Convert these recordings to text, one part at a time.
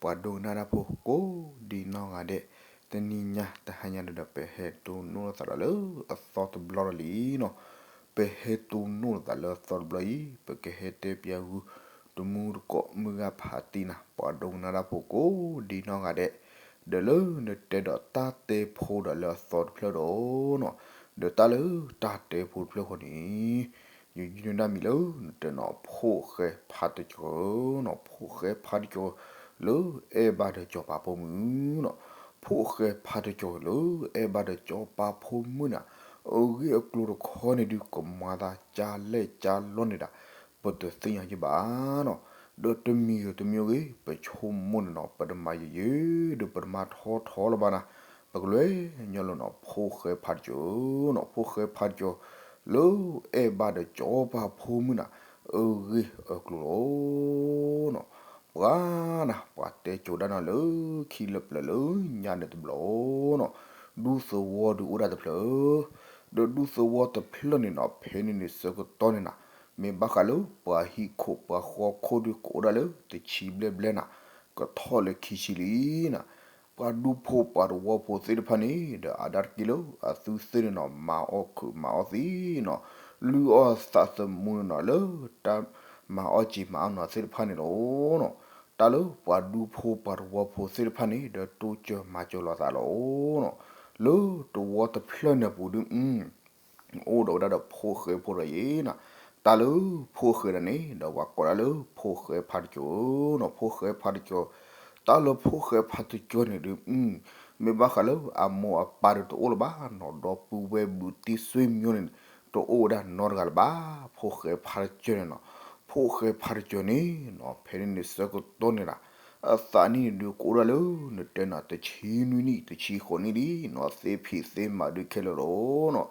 ပှၤဒိကနၣ်တၢ်ဖိကိးဒံနီၢ်ဂၤဒဲး, တနံၤညါတဟါညါဒီး ပဟဲတိၢ်နီၣ်လိာ်သးဒီးလၢအသီတဘျီဒီးလံနီၤ, ပဟဲတိၢ်နီၣ်လိာ်သးလၢအသီတဘျီအံၤ ပကဟဲတဲပၠးဂုၢ် တမူတကိး မုၢ်ဂၤဖးတံၢ်နၤ ပှၤဒိကနၣ်တၢ်ဖိကိးဒံနီၢ်ဂၤဒဲး, ဒီးလၢနတဲဒီးတၢ်တဲဖိဒီးလၢအသီတဖျၢၣ်ဒီးနီၤ, ဒီးတၢ်လၢတၢ်တဲဖိတဖျၢၣ်ဃီန့ၣ် ယယုၢ်န့ၢ်ဒၣ်မံၤလၢ နတဲနီၤ ဖိၣ်ဃဲဖးတကၠီၤနီၤ, ဖိၣ်ဃဲဖးတကၠီၤ လၢအဲၣ်ဘၣ်ဒီးစီၤပၤဖိမုၣ်နီၤ, ဖိၣ်ဃဲဖးတကၠီၤလၢအဲၣ်ဘၣ်ဒီးစီၤပၤဖိမုၣ်န့ၣ်, အဂ့ၢ်အကျိၤတခီန့ၣ်ဒုး ကမၤသးကၢ်လဲၢ်ကၢ်လီၢ်န့ၣ်ဒၣ် ပတသ့ၣ်ညါက့ဘၣ်နီၤ, ဒီးတမံၤဂ့ၤတမံၤဂ့ၤ ပဆိကမိၣ်န့ၣ်နီၤ ပတမၤယယုၢ်ဒီး ပတမၤထီထီလၢၤဘၣ်နၤ, ပကလဲၤညီလိာ်နီၤ ဖိၣ်ဃဲဖးတကၠီၤနီၤ, ဖိၣ်ဃဲဖးတကၠီၤ လၢအဲၣ်ဘၣ်ဒီးစီၤပၤဖိမုၣ်န့ၣ် အဂ့ၢ်အကျိၤလီၤနီၤ, ပှၤနၤ ပှၤတဲကၠိဒၣ်နီၤလၢခံလၢပျၢၤလၢညါန့ၣ်တဘျီနီၤ, ဒူသဝီဒုးအိၣ်ဒၣ်တဖျၢၣ်, ဒီးဒူသဝီတဖျၢၣ်န့ၣ်နီၤ ဖဲန့ၣ်န့ၣ်ဆၢကတီၢ်န့ၣ်နၤ, မ့ၢ်ဘၣ်ဃးလၢပှၤဟံၣ်ခိၣ်ပှၤဃီခိၣ်ဒုးကအိၣ်ဒၣ်လၢတဆံဘျဲၣ်ဘျဲၣ်နၤ, ကထီၣ်လၢခံဆံလံနၤ, ပှၤဒူဖိပှၤသဝီဖိသ့ၣ်တဖၣ်န့ၣ် ဒီးအါဒၣ်တက့ၢ်လၢအသုသ့ၣ်န့ၣ်နီၤ မၤအီၣ်ခုးမၤအီၣ်သံနီၤ, လုၢ်အီၣ်သးသမူန့ၣ်နီၤ လၢတၢ်မၤအီၣ်စံာ်မၤအီၣ်နီၤသ့ၣ်တဖၣ်န့ၣ်လီၤနီၤ, တၢ်လၢပှၤဒူဖိပှၤသဝီဖိသ့ၣ်တဖၣ်န့ၣ် ဒီးတိစၢၤမၤစၢၤလိာ်သးလီၤနီၤ, လၢသဝီတဖျၢၣ်န့ၣ်ပူၤဒုး အိၣ်ဒီးဝဲဒၣ်ဒီးဖိၣ်ဃဲဖိတဂၤအံၤနၤ, တၢ်လၢဖိၣ်ဃဲဒၣ်န့ၣ် ဒီးပှၤကိးဒၣ်လၢဖိၣ်ဃဲဖးတကၠီၤနီၤ, ဖိၣ်ဃဲဖးတကၠီၤ, တၢ်လၢဖိၣ်ဃဲဖးတကၠီၤန့ၣ်ဒုး မ့ၢ်ဘၣ်ဃးလၢအမိၢ်အပၢ်ဒုးတအိၣ်လၢၤဘၣ်နီၤ, ဒီပုၢ်ဝဲၢ်ဘုၣ်တံၢ်ဆွေမျိုးန့ၣ် တအိၣ်ဝဲဒၣ်နီတဂၤလၢၤဘၣ်, ဖိၣ်ဃဲဖးတကၠီၤန့ၣ်နီၤ, ဖိၣ်ဃဲဖးတကၠီၤန့ၣ်နီၤ ဖဲန့ၣ်န့ၣ်ဆၢကတီၢ်န့ၣ်နၤ, အသးနံၣ်န့ၣ်ဒုးကအိၣ်ဒၣ်လၢ နတဲနၤ တဆံနွံနံၣ် တဆံဃိးနံၣ်လံနီၤ, သ့ဖံးသ့မၤဒုးခဲလၢာ်လီၤနီၤ,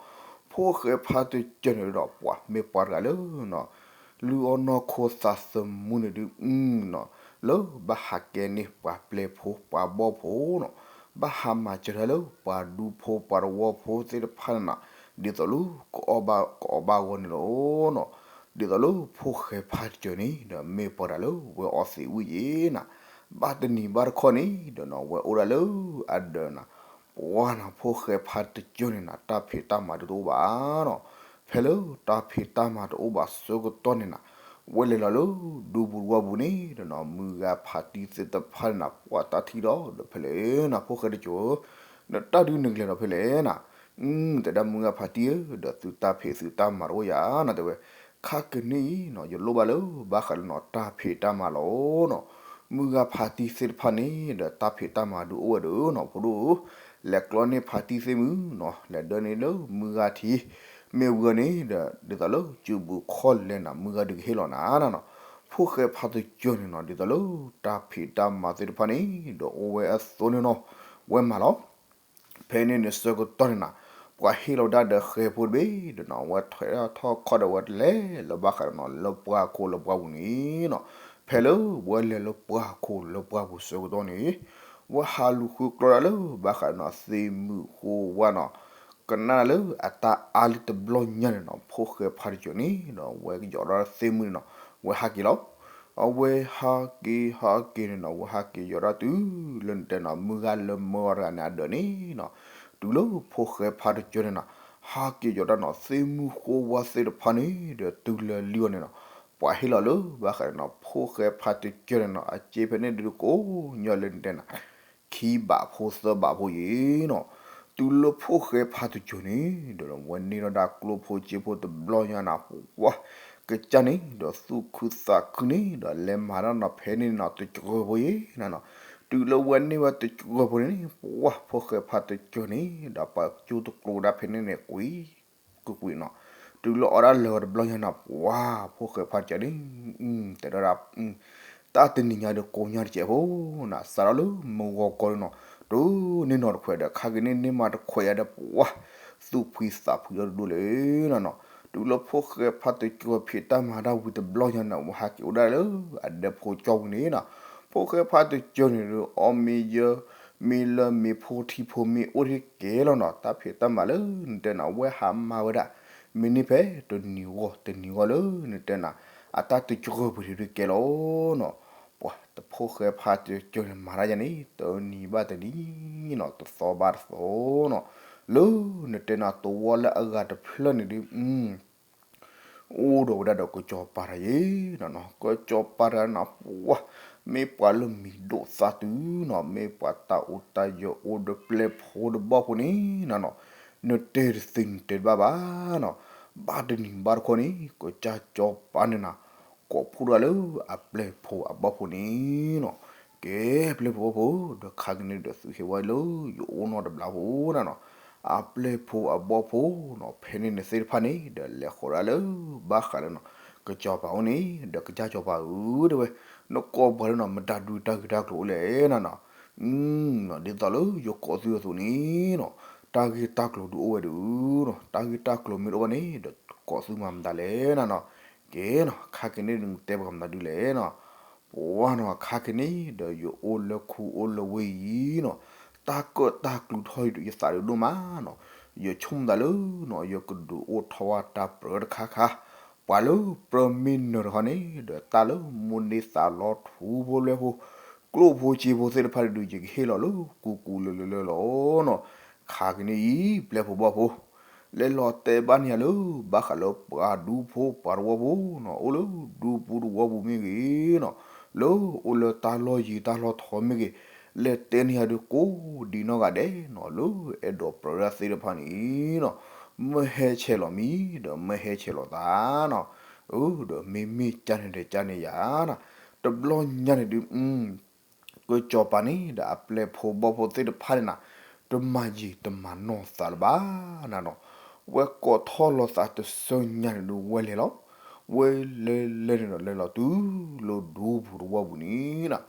ဖိၣ်ဃဲဖးတကၠီၤန့ၣ်ဒီး ပှၤမ့ၢ်ပှၤတဂၤလၢနီၤ လုၢ်အီၣ်နီၢ်ခိသးသမူန့ၣ်ဒုးနီၤ, လၢဘၣ်ဟးကဲန့ၢ်ပှၤပျဲၢ်ဖိပှၤဘီၣ်ဖိနီၤ, ဘၣ်ဟးမၤစၢၤတၢ်လၢပှၤဒူဖိပှၤသဝီဖိသ့ၣ်တဖၣ်န့ၣ်နၤ, ဒ်သိးလၢကအီၣ်ဘၣ်ကအီဘၣ်ဂီၢ်န့ၣ်လီၤနီၤ, ဒ်သိးလၢဖိၣ်ဃဲဖးတကၠီၤန့ၣ်ဒီး မ့ၢ်ပှၤတဂၤလၢဝဲအီသံးဝံၣ်ယဲနၤ, ဘၣ်တနံၤဘၣ်တခီန့ၣ်ဒီးနီၤ ဝဲအိၣ်ဒၣ်လၢအဒၢးနၤ, ပှၤနၤ ဖိၣ်ဃဲဖးတကၠီၤန့ၣ်နၤ တၢ်ဖံးတၢ်မၤဒုးတအိၣ်ဘၣ်နီၤ, ဖဲလၢတၢ်ဖံးတၢ်မၤတအိၣ်ဘၣ်ဆၢကတီၢ်န့ၣ်နၤ, ဝဲလဲၤလီၤလၢဒူပူၤတဝီပူၤန့ၣ်ဒီးနီၤ မုၢ်ဂၤဖးတံၢ်သ့ၣ်တဖၣ်န့ၣ်နၤ ပှၤတၢ်ထံၣ်ဒီးဒီးဖဲလဲၣ်နၤ ဖိၣ်ဃဲတကၠီၤ, နတၢ်ဒုးနကလဲၤဒီးဖဲလဲၣ်နၤ, တဲဒၣ်မုၢ်ဂၤဖးတံၢ်ဧၢ ဒီးသုတၢ်ဖံးသုတၢ်မၤတအိၣ်ယၤနၤ တဲဝဲ, ခါကနံၣ်အံၤနီၤ ယလိၣ်ဘၣ်လၢဘၣ်ဃးလၢနီၤ တၢ်ဖံးတၢ်မၤလီၤနီၤ, မုၢ်ဂၤဖးတံၢ်သ့ၣ်တဖၣ်န့ၣ်ဒီး တၢ်ဖံးတၢ်မၤဒုးအိၣ်ဝဲဒီးနီၤ ဖိဒိၣ်ဧၢ, လဲၤကျီန့ၢ်ဖးတံၢ်သ့ၣ်မုၢ်နီၤ လဲၤဒၢန့ၢ်လၢမုၢ်ဂၤထံး, မ့ၢ်ဝံၤန့ၣ်ဒီး ဒ်သိးလၢစုပူၤခီၣ်လဲၤနၤ မုၢ်ဂၤဒုးကဟ့ၣ်လီၤနၤနၤနီၤ, ဖိၣ်ဃဲဖးတကၠီၤန့ၣ်နီၤ ဒ်သိးလၢတၢ်ဖံးတၢ်မၤသ့ၣ်တဖၣ်န့ၣ်ဒီးအိၣ်ဝဲအသိးန့ၣ်နီၤ, ဝဲမၤလီၤ ဖဲန့ၣ်န့ၣ်ဆၢကတီၢ်န့ၣ်နၤ, ပှၤဟ့ၣ်လီၤဝဲဒၣ်ဒီးဃဲၤဖိတဘ့ၣ်ဒီးနီၤ ဝဲထွဲထီၣ်ခီၣ်ဒီးဝဲလဲၤလၢဘၣ်ဃးဒီးနီၤ လၢပှၢ်ခိၣ်လၢပှၢ်ပူၤန့ၣ်နီၤ, ဖဲလၢဝဲလဲၤလၢပှၢ်ခိၣ်လၢပှၢ်ပူၤဆၢကတီၢ်န့ၣ်, ဝဲဟးလူၤဃုကျီဒၣ်လၢဘၣ်ဃးဒီးနီၤ သ့ၣ်မုၢ်ဃိဝါနီၤ, ကနၣ်လၢအတၢ်အါလံတဘျီညါန့ၣ်နီၤ ဖိၣ်ဃဲဖးတကၠီၤန့ၣ်ဒီး ဝဲကယီၤဒၣ်သ့ၣ်မုၢ်န့ၣ်နီၤ ဝဲဟးက့ၤလီၤ အဝဲဟးက့ၤဟးက့ၤန့ၣ်နီၤ ဝဲဟးက့ၤယီၤဒၣ်တုၤလၢနတဲနီၤ မုၢ်ဂၤလၢမၢဝဲတဂၤန့ၣ်အဒၢးန့ၣ်နီၤ, တုၤလၢဖိၣ်ဃဲဖးတကၠီၤန့ၣ်နီၤ, ဟးက့ၤယီၤဒၣ်နီၤ သ့ၣ်မုၢ်ဃိဝါသ့ၣ်တဖၣ်န့ၣ်ဒီးတုၤလၢလံအီၤန့ၣ်နီၤ, ပှၤဟ့ၣ်လီၤလၢဘၣ်ဃးန့ၣ်နီၤ ဖိၣ်ဃဲဖးတကၠီၤန့ၣ်နီၤ အစ့ဖဲန့ၣ်ဒုးကိးညီလၢနတဲနီၤ ခံဘးဖိသၢဘးဖိယံၤနီၤ, တုၤလၢဖိၣ်ဃဲဖးတကၠီၤန့ၣ်ဒီး ဝဲန့ၢ်ထီၣ်ဒၣ်ကျိဖိစ့ဖိတဘျီညါနၤ ပှၤ ကစၢ်န့ၣ်ဒီးသူၣ်ခုသးခုန့ၣ်ဒီးလဲၤမၤတၢ်နီၤ ဖဲန့ၣ်နီၤ တကရၢၢ်ဖိယံၤနၤနီၤ, တုၤလၢဝဲန့ၢ်ဝဲတကရၢၢ်ဖိန့ၣ် ပှၤ ဖိၣ်ဃဲဖးတကၠီၤန့ၣ်ဒီး ပှၤကၠိတကျိၤဒၣ်ဖဲန့ၣ်န့ၣ် ကွံာ် ကွံာ်ကွံာ်နီၤ, တုၤလၢအီၣ်ဒၣ်လၢာ်ဝဲတဘျီညါနီၤ ပှၤ ဖိၣ်ဃဲဖးတကၠီၤန့ၣ် တဲဒၣ် တၢ်တနံၤညါဒီးကိးညါတစဲးဖိနၤ စးထီၣ်လၢမုၢ်ဂီၤကီၢ်န့ၣ်နီၤ တိၢ်န့ၢ်နီၤတခွဲးဒီး ခါက့ၤန့ၢ်န့ၢ်မးတခွဲးယါဒီး ပှၤ သူၣ်ဖှံသးဖှံအီၤတဒိၣ်လၢနၤနီၤ, တုၤလၢဖိၣ်ဃဲဖးတကၠီၤဖံးတၢ်မၤတၢ်ဝံၤတဘျီညါန့ၣ် ဝဲဟးက့ၤအိၣ်ဒၣ်လၢအဒဲဖိကၠီပူၤန့ၣ်နီၤ, ဖိၣ်ဃဲဖးတကၠီၤန့ၣ်ဒီး အီၣ်မ့ၤယၢ မ့ၤလၢမ့ၤဖိထံဖိမ့ၢ်အိၣ်တကဲလီၤနီၤ တၢ်ဖံးတၢ်မၤလၢနတဲနၤ ဝဲဟးမၤဝဲဒၣ် မ့ၢ်န့ၢ်ဖဲတနံၤဂီၢ်တနံၤဂီၢ်လၢနတဲနၤ အတၢ်တကရၢၢ်ပူၤတကဲလီၤနီၤ, ပှၤတဖိၣ်ဃဲဖးကၠိန့ၣ် မၤတၢ်ယၤန့ၣ် တနံၤဘၣ်တနံၤနီၤ တသီဘၣ်တသီနီၤ, လၢနတဲနၤသဝီလၢအဂၤတဖျၢၣ်န့ၣ်ဒုး အိၣ်ဒီးဝဲဒၣ်ဒီးကစီၤပၤတဂၤအံၤနီၤနီၤ, ကစီၤပၤတဂၤန့ၣ် ပှၤ မ့ၢ်ပှၤလၢမံၤဒိၣ်သးတုၤနီၤ, မ့ၢ်ပှၤတၢ်အိၣ်တၢ်ယၢၤအိၣ်ဒီးပျဲၢ်ဖိဒီးဘီၣ်ဖိန့ၣ်နီၤနီၤ, နတဲတသ့နတဲတဘၣ်ဘၣ်နီၤ, ဘၣ်တနံၤဘၣ်တခီန့ၣ် ကစၢ်စီၤပၤန့ၣ်နၤ ကိးဖှိၣ်ဒၣ်လၢအပျဲၢ်ဖိအဘီၣ်ဖိန့ၣ်နီၤ, ကဲပျဲၢ်ဖိဘီၣ်ဖိ ဒီးခါကန့ၣ်ဒီးသုဟဲဝဲလၢယအိၣ်နီတဘျီဖိနီၤနီၤ, အပျဲၢ်ဖိအဘီၣ်ဖိနီၤ ဖဲန့ၣ်န့ၣ်သ့ၣ်တဖၣ်န့ၣ် ဒီးလဲၤဃီၤဒၣ်လၢ ဘၣ်ဃးလၢနီၤ ကစီၤပၤအိၣ်န့ၣ် ဒီးကစၢ်စီၤပၤဧၢ တဲဝဲ, နကိးပှၤလၢနီၤ မတၤဒုးတၢ်ဂ့ၢ်တၢ်ကျိၤအိၣ်လဲၣ်နီၤနီၤ, ဒ်သိးလၢယကိးသုအသိးန့ၣ်နီၤ တၢ်ဂ့ၢ်တၢ်ကျိၤဒုးအိၣ်ဝဲဒုးနီၤ, တၢ်ဂ့ၢ်တၢ်ကျိၤမ့ၢ်တအိၣ်ဘၣ်န့ၣ် ဒီးကိးသုမၤမတၤလဲၣ်နီၤနီၤ, ကဲနီၤ ခါကန့ၣ်ဒုးနတဲပှၤမတၤဒုးလဲၣ်နီၤ ပှၤနီၤ ခါကန့ၣ်ဒီးယအိၣ်လၢခူအိၣ်လၢဝ့ၢ်အံၤနီၤ, တၢ်ကၢၣ်တၢ်ကျူထီၣ်ယသးဒုးဒိၣ်မးနီၤ, ယဆိကမိၣ်သးလၢနီၤ ယကဒုးအိၣ်ထီၣ်ဝဲတၢ်ပြၢတခါခါ, ပှၤလၢပြၢမ့ၢ်နၢၤတခီန့ၣ် ဒီးတၢ်လၢမိၢ်န့ၢ်သးလီထူဖိလွဲဖိ ကျိၣ်ဖိစ့ဖိသ့ၣ်တဖၣ်န့ၣ်ဒုး ယကဟ့ၣ်လီၤလၢကူကူလၢလၢလၢလီၤနီၤ, ခါကန့ၣ်အံၤ ပျဲၢ်ဖိဘီၣ်ဖိ လဲၤလီၤတဲဘၣ်န့ၢ်ယၤလၢ ဘၣ်ဃးလၢပှၤဒူဖိပှၤသဝီဖိနီၤ, အိၣ်လၢဒူပူၤသဝီပူၤမ့ၢ်ဂ့ၤနီၤ, လၢအိၣ်လၢတၢ်လီၢ်ယံၤတၢ်လီၢ်ထီမ့ၢ်ဂ့ၤ, လဲၤတဲန့ၢ်ယၤဒုးကိးဒံးနီၢ်ဂၤဒဲးနီၤ, လၢအဲၣ်ဒိးပြၢတၢ်သ့ၣ်တဖၣ်န့ၣ်နီၤ, မ့ၢ်ဟဲဆဲးလီၤမံၤ ဒီးမ့ၢ်ဟဲဆဲးလီၤသးနီၤ, အၢ ဒီးမ့မ့ၢ်ကန့ၣ်ဒီးကန့ၣ်ယၤနီၤ, တဘျီညါန့ၣ်ဒုး ကစီၤပၤန့ၣ်ဒီးအပျဲၢ်ဖိဘီၣ်ဖိသ့ၣ်တဖၣ်န့ၣ်နၤ, တမၤယံာ်တမၤနီၢ်သးလၢၤဘၣ်နၤနီၤ, ဝဲကိးထီၣ်လီၤသးတစၢညါန့ၣ်ဒုးဝဲလဲၤလီၤ, ဝဲလဲၤလဲၤန့ၣ်ဒီးလဲၤလီၤတုၤလၢဒူပူၤသဝီပူၤန့ၣ်နၤ,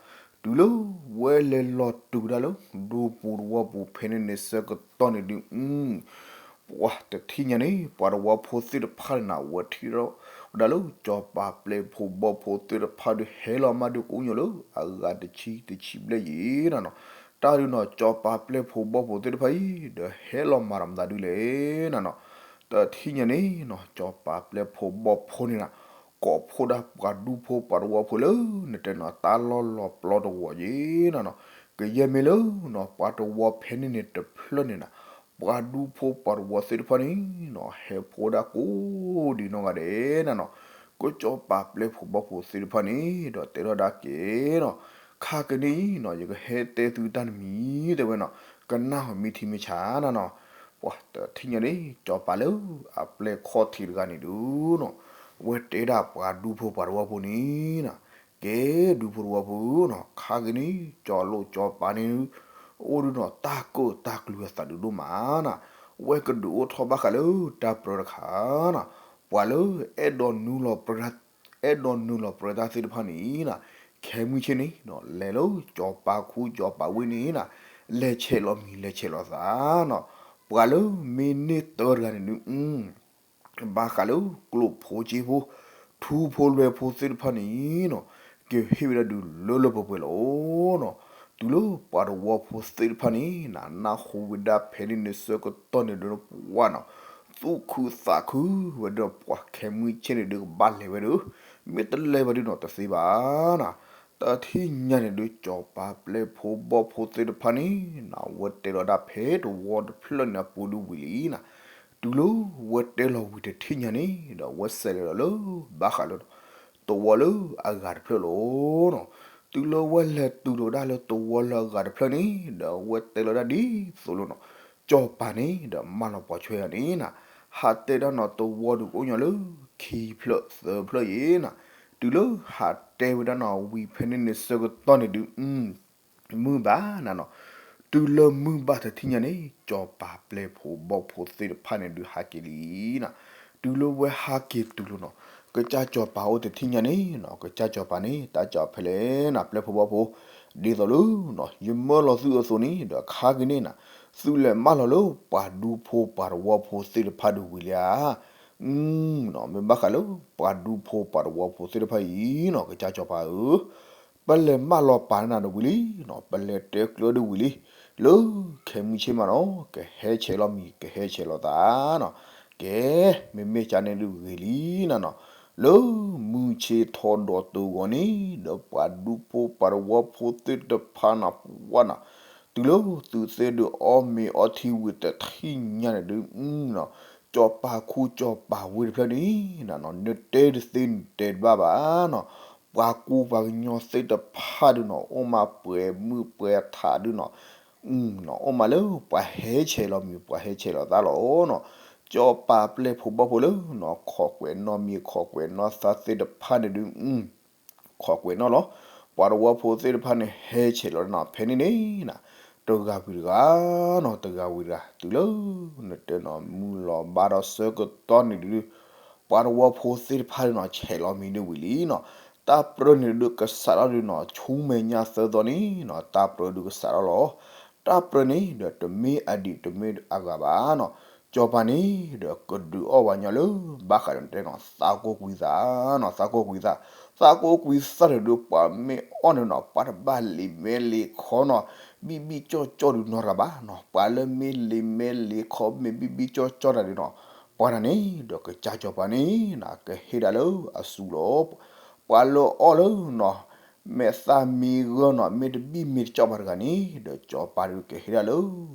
တုၤလၢဝဲလဲၤလီၤတုၤဒၣ်လၢ ဒူပူၤသဝီပူၤဖဲန့ၣ်န့ၣ်ဆၢကတီၢ်န့ၣ်ဒုး ပှၤတထံၣ်ညါန့ၣ် ပှၤသဝီဖိသ့ၣ်တဖၣ်န့ၣ်နၤ ဝဲထံၣ်ထီၣ်ဝဲဒၣ်လၢ စီၤပၤပျဲၢ်ဖိဘီၣ်ဖိသ့ၣ်တဖၣ်ဒုးဟဲလီၤမးဒုးကိးညိၣ်လၢ အဂၤတဆံတဆံဘျဲၣ်ယံၤနၤနီၤ, တၢ်ဒုးနီၤ စီၤပၤပျဲၢ်ဖိဘီၣ်ဖိသ့ၣ်တဖၣ်အံၤ ဒီးဟဲလီၤမၤတၢ်မတၤဒုးလဲၣ်နၤနီၤ, တထံၣ်ညါန့ၣ်နီၤ စီၤပၤပျဲၢ်ဖိဘီၣ်ဖိန့ၣ်နၤ ကိးဖှိၣ်ဒၣ်ပှၤဒူဖိပှၤသဝီဖိလၢ နတဲနီၤ တၢ်လီၢ်လီၤပျီတဝီၤယံၤနၤနီၤ, ကယဲၢ်မ့ၢ်လၢနီၤ ပှၤသဝီဖဲန့ၣ်န့ၣ်တဖျၢၣ်န့ၣ်နၤ ပှၤဒူဖိပှၤသဝီသ့ၣ်တဖၣ်န့ၣ်နီၤ ဟဲဖှိၣ်ဒၣ်ကိးဒံးနီၢ်ဂၤဒဲးနၤနီၤ, ကစီၤပၤပျဲၢ်ဖိဘီၣ်ဖိသ့ၣ်တဖၣ်န့ၣ်ဒီးတဲထီၣ်ဒၣ်က့ၤနီၤ, ခါကန့ၣ်နီၤ ယကဟဲတဲသုတၢ်တမံၤတဲဝဲနီၤ, ကနၣ်အီၤမ့ၢ်ထံမ့ၢ်ဆးနၤနီၤ, ပှၤတထံၣ်ညါန့ၣ် စီၤပၤလၢအပျဲၢ်ခီၣ်ထံးတဂၤန့ၣ်ဒုးနီၤ, ဝဲတဲဒၣ်ပှၤဒူဖိပှၤသဝီဖိန့ၣ်နၤ ကဲဒူဖိသဝီဖိဧၢနီၤ, ခါက့ၤန့ၣ် စီၤလိၣ်စီၤပၤန့ၣ် အိၣ်ဒုးနီၤ တၢ်ကၢၣ်တၢ်ကျူၤအသးဒုးဒိၣ်မးနၤ, ဝဲကဒုးအိၣ်ထီၣ်ဘၣ်ဃးလၢတၢ်ပြၢတခါနၤ, ပှၤလၢအဲၣ်ဒိးနုာ်လီၤပြၢ အဲၣ်ဒိးနုာ်လီၤပြၢတၢ်သ့ၣ်တဖၣ်န့ၣ်နၤ, ခဲမုၢ်ဆ့ၣ်န့ၣ် လဲၤလၢစီၤပၤခူစီၤပၤဝ့ၢ်န့ၣ်နၤ, လဲၤဆဲးလီၤမံၤလဲၤဆဲးလီၤသးနၤ, ပှၤလၢမ့ၢ်န့ၢ်တၢတဂၤန့ၣ်ဒုး ဘၣ်ဃးလၢကျိၣ်ဖိစ့ဖိ ထူဖိလွဲဖိသ့ၣ်တဖၣ်န့ၣ်နီၤ, ကဟ့ၣ်ဝဲဒၣ်ဒုးလၢလၢပှဲၤပှဲၤလီၤနီၤ, တုၤလၢပှၤသဝီဖိသ့ၣ်တဖၣ်န့ၣ်နၤ နၢ်ဟူဝဲဒၣ်ဖဲန့ၣ်န့ၣ်ဆၢကတီၢ်န့ၣ်ဒုးပှၤနီၤ, သူၣ်ခုသးခုဝဲဒၣ်ပှၤခဲမုၢ်ဆ့ၣ်န့ၣ်ဒုးကဘၣ်လဲၤဝဲဒုး, မ့ၢ်တလဲၤဘၣ်ဒုးနီၤတသ့ဘၣ်နၤ တထံၣ်ညါန့ၣ်ဒုး စီၤပၤပျဲၢ်ဖိဘီၣ်ဖိသ့ၣ်တဖၣ်န့ၣ်နၤ ဝဲတဲလီၤဒၣ်ဖဲသဝီတဖျၢၣ်န့ၣ်အပူၤဒုးဝံၤလံနၤ, တုၤလၢဝဲတဲလီၤဝံၤတထံၣ်ညါန့ၣ်ဒီး ဝဲစဲးလီၤလၢ ဘၣ်ဃးလၢ သဝီလၢအဂၤတဖျၢၣ်လီၤနီၤ, တုၤလၢဝဲလဲၤတုၤလီၤဒၣ်လၢသဝီလၢအဂၤတဖျၢၣ်န့ၣ်ဒီး ဝဲတဲလီၤဒၣ်ဒ်သိးလီၤနီၤ, စီၤပၤန့ၣ်ဒီးမၢလီၤပိာ်ဆွဲယၤန့ၣ်နၤ, ဟးတဲဒၣ်နီၤသဝီဒုးကအိၣ်ညီလၢ ခံဖျၢၣ်သၢဖျၢၣ်ယံၤနၤ, တုၤလၢဟးတဲဝဲဒၣ်နီၤဝံၤဖဲန့ၣ်န့ၣ်ဆၢကတီၢ်န့ၣ်ဒုး မုၢ်ဘၣ်နၤနီၤ, တုၤလၢမုၢ်ဘၣ်တထံၣ်ညါန့ၣ် စီၤပၤပျဲၢ်ဖိဘီၣ်ဖိသ့ၣ်တဖၣ်န့ၣ်ဒုးဟးက့ၤလံနၤ, တုၤလၢဝဲဟးက့ၤတုၤလီၤနီၤ, ကစၢ်စီၤပၤအိၣ်တထံၣ်ညါန့ၣ်နီၤ ကစၢ်စီၤပၤန့ၣ်တၢ်ကီဖဲလဲၣ်နၤ ပျဲၢ်ဖိဘီၣ်ဖိ, ဒ်သိးလၢနီၤ ယမၢလီၤသုအသိးန့ၣ်ဒီးခါက့ၤန့ၣ်နၤ, သုလဲၤမၢလီၤလၢပှၤဒူဖိပှၤသဝီဖိသ့ၣ်တဖၣ်ဒုးဝံၤလံဧါ မ့ၢ်ဘၣ်ဃးလၢပှၤဒူဖိပှၤသဝီဖိသ့ၣ်တဖၣ်အံၤနီၤ ကစၢ်စီၤပၤဧၢ, ပလဲၤမၢလီၤပာ်န့ၢ်နၤဒုးဝံၤလံနီၤ ပလဲၤတဲကျၢၤဒုးဝံၤလံ, လၢခဲမုၢ်ဆ့ၣ်မးနီၤ ကဟဲဆဲးလီၤမံၤ ကဟဲဆဲးလီၤသးနီၤ, ကဲ မ့မ့ၢ်ကန့ၣ်ဒုးဂ့ၤလံနၤနီၤ, လၢမုၢ်ဆ့ၣ်ထီၣ်ဒီးတဂီၤန့ၣ် ဒီးပှၤဒူဖိပှၤသဝီဖိသ့ၣ်တဖၣ်န့ၣ် ပှၤန့ၣ် တုၤလၢသုသ့ၣ်ဒုးအီၣ်မ့ၤအီထံဝံၤတထံၣ်ညါန့ၣ်ဒုး နီၤ ကၠီၤပၤခူကၠီၤပၤဝ့ၢ်တဖျၢၣ်န့ၣ် နတဲတသ့နတဲတဘၣ်ဘၣ်နီၤ, ပှၤကူပှၤကညီသ့ၣ်တဖၣ်ဒုးနီၤ အိၣ်မးပှဲၤမုၢ်ပှဲၤထးဒုးနီၤ အိၣ်မးလၢပှၤဟဲဆဲးလီၤမံၤ ပှၤဟဲဆဲးလီၤသးလီၤနီၤ, ကၠီၤပၤပျဲၢ်ဖိဘီၣ်ဖိလၢနီၤ ခိးကွဲးနီၣ်မံၤ ခိးကွဲးနီၣ်သးသ့ၣ်တဖၣ်န့ၣ်ဒုး ခိးကွဲးနီၣ်လီၤ. ပှၤသဝီဖိသ့ၣ်တဖၣ်န့ၣ် ဟဲဆဲးလီၤနီၤ ဖဲန့ၣ်န့ၣ်နီၤ တဂၤဝံၤတဂၤနီၤ တဂၤဝံၤတဂၤ တုၤလၢနတဲနီၤ မုၢ်လီၤဘၣ်ဒီးဆၢကတီၢ်န့ၣ်ဒုး ပှၤသဝီဖိသ့ၣ်တဖၣ်ဒုးနီၤ ဆဲးလီၤမံၤဒုးဝံၤလံနီၤ, တၢ်ပြၢန့ၣ်ဒုးကစးထီၣ်ဒုးနီၤ ဆူမဲာ်ညါသၢသီန့ၣ်နီၤ တၢ်ပြၢဒုးကစးထီၣ်လီၤ. တၢ်ပြၢန့ၣ်ဒီးတမ့ၢ်အဒံးတမ့ၢ်အဂၤဘၣ်နီၤ, ကၠီၤပၤန့ၣ်ဒီးကဒုးအီၣ်ပှၤကညီလၢ ဘၣ်ဃးဒီးတဲနီၤ သးကိးကွံသးနီၤ သးကိးကွံသး, သးကိးကွံသးန့ၣ်ဒုး ပှၤမ့ၢ်အီၣ်န့ၣ်နီၤ ပှၤတဘၣ်လံာ်မဲလံာ်ခီနီၤ ဘံၣ်ဘံၣ်ကၠီၣ်ကၠီၣ်ဒုးနီတဂၤဘၣ်နီၤ, ပှၤလၢမ့ၢ်လံာ်မဲလံာ်ခီ မ့ၢ်ဘံၣ်ဘံၣ်ကၠီၣ်ကၠီၣ်တၢ်ဒုးနီၤ ပှၤတၢ်န့ၣ်ဒီးကစၢ်ကၠီၤပၤန့ၣ်နီၤ ကဟ့ၣ်ဒၣ်လၢအစုလီၤ. ပှၤလၢအီၣ်လၢနီၤ မဲာ်သၣ်မံဂၢၢ်နီၤ မ့ၢ်တဘံၣ်မ့ၢ်တကၠီၣ်ဘၣ်တဂၤန့ၣ်ဒီး ကၠီၤပၤဒုးကဟ့ၣ်ဒၣ်လၢ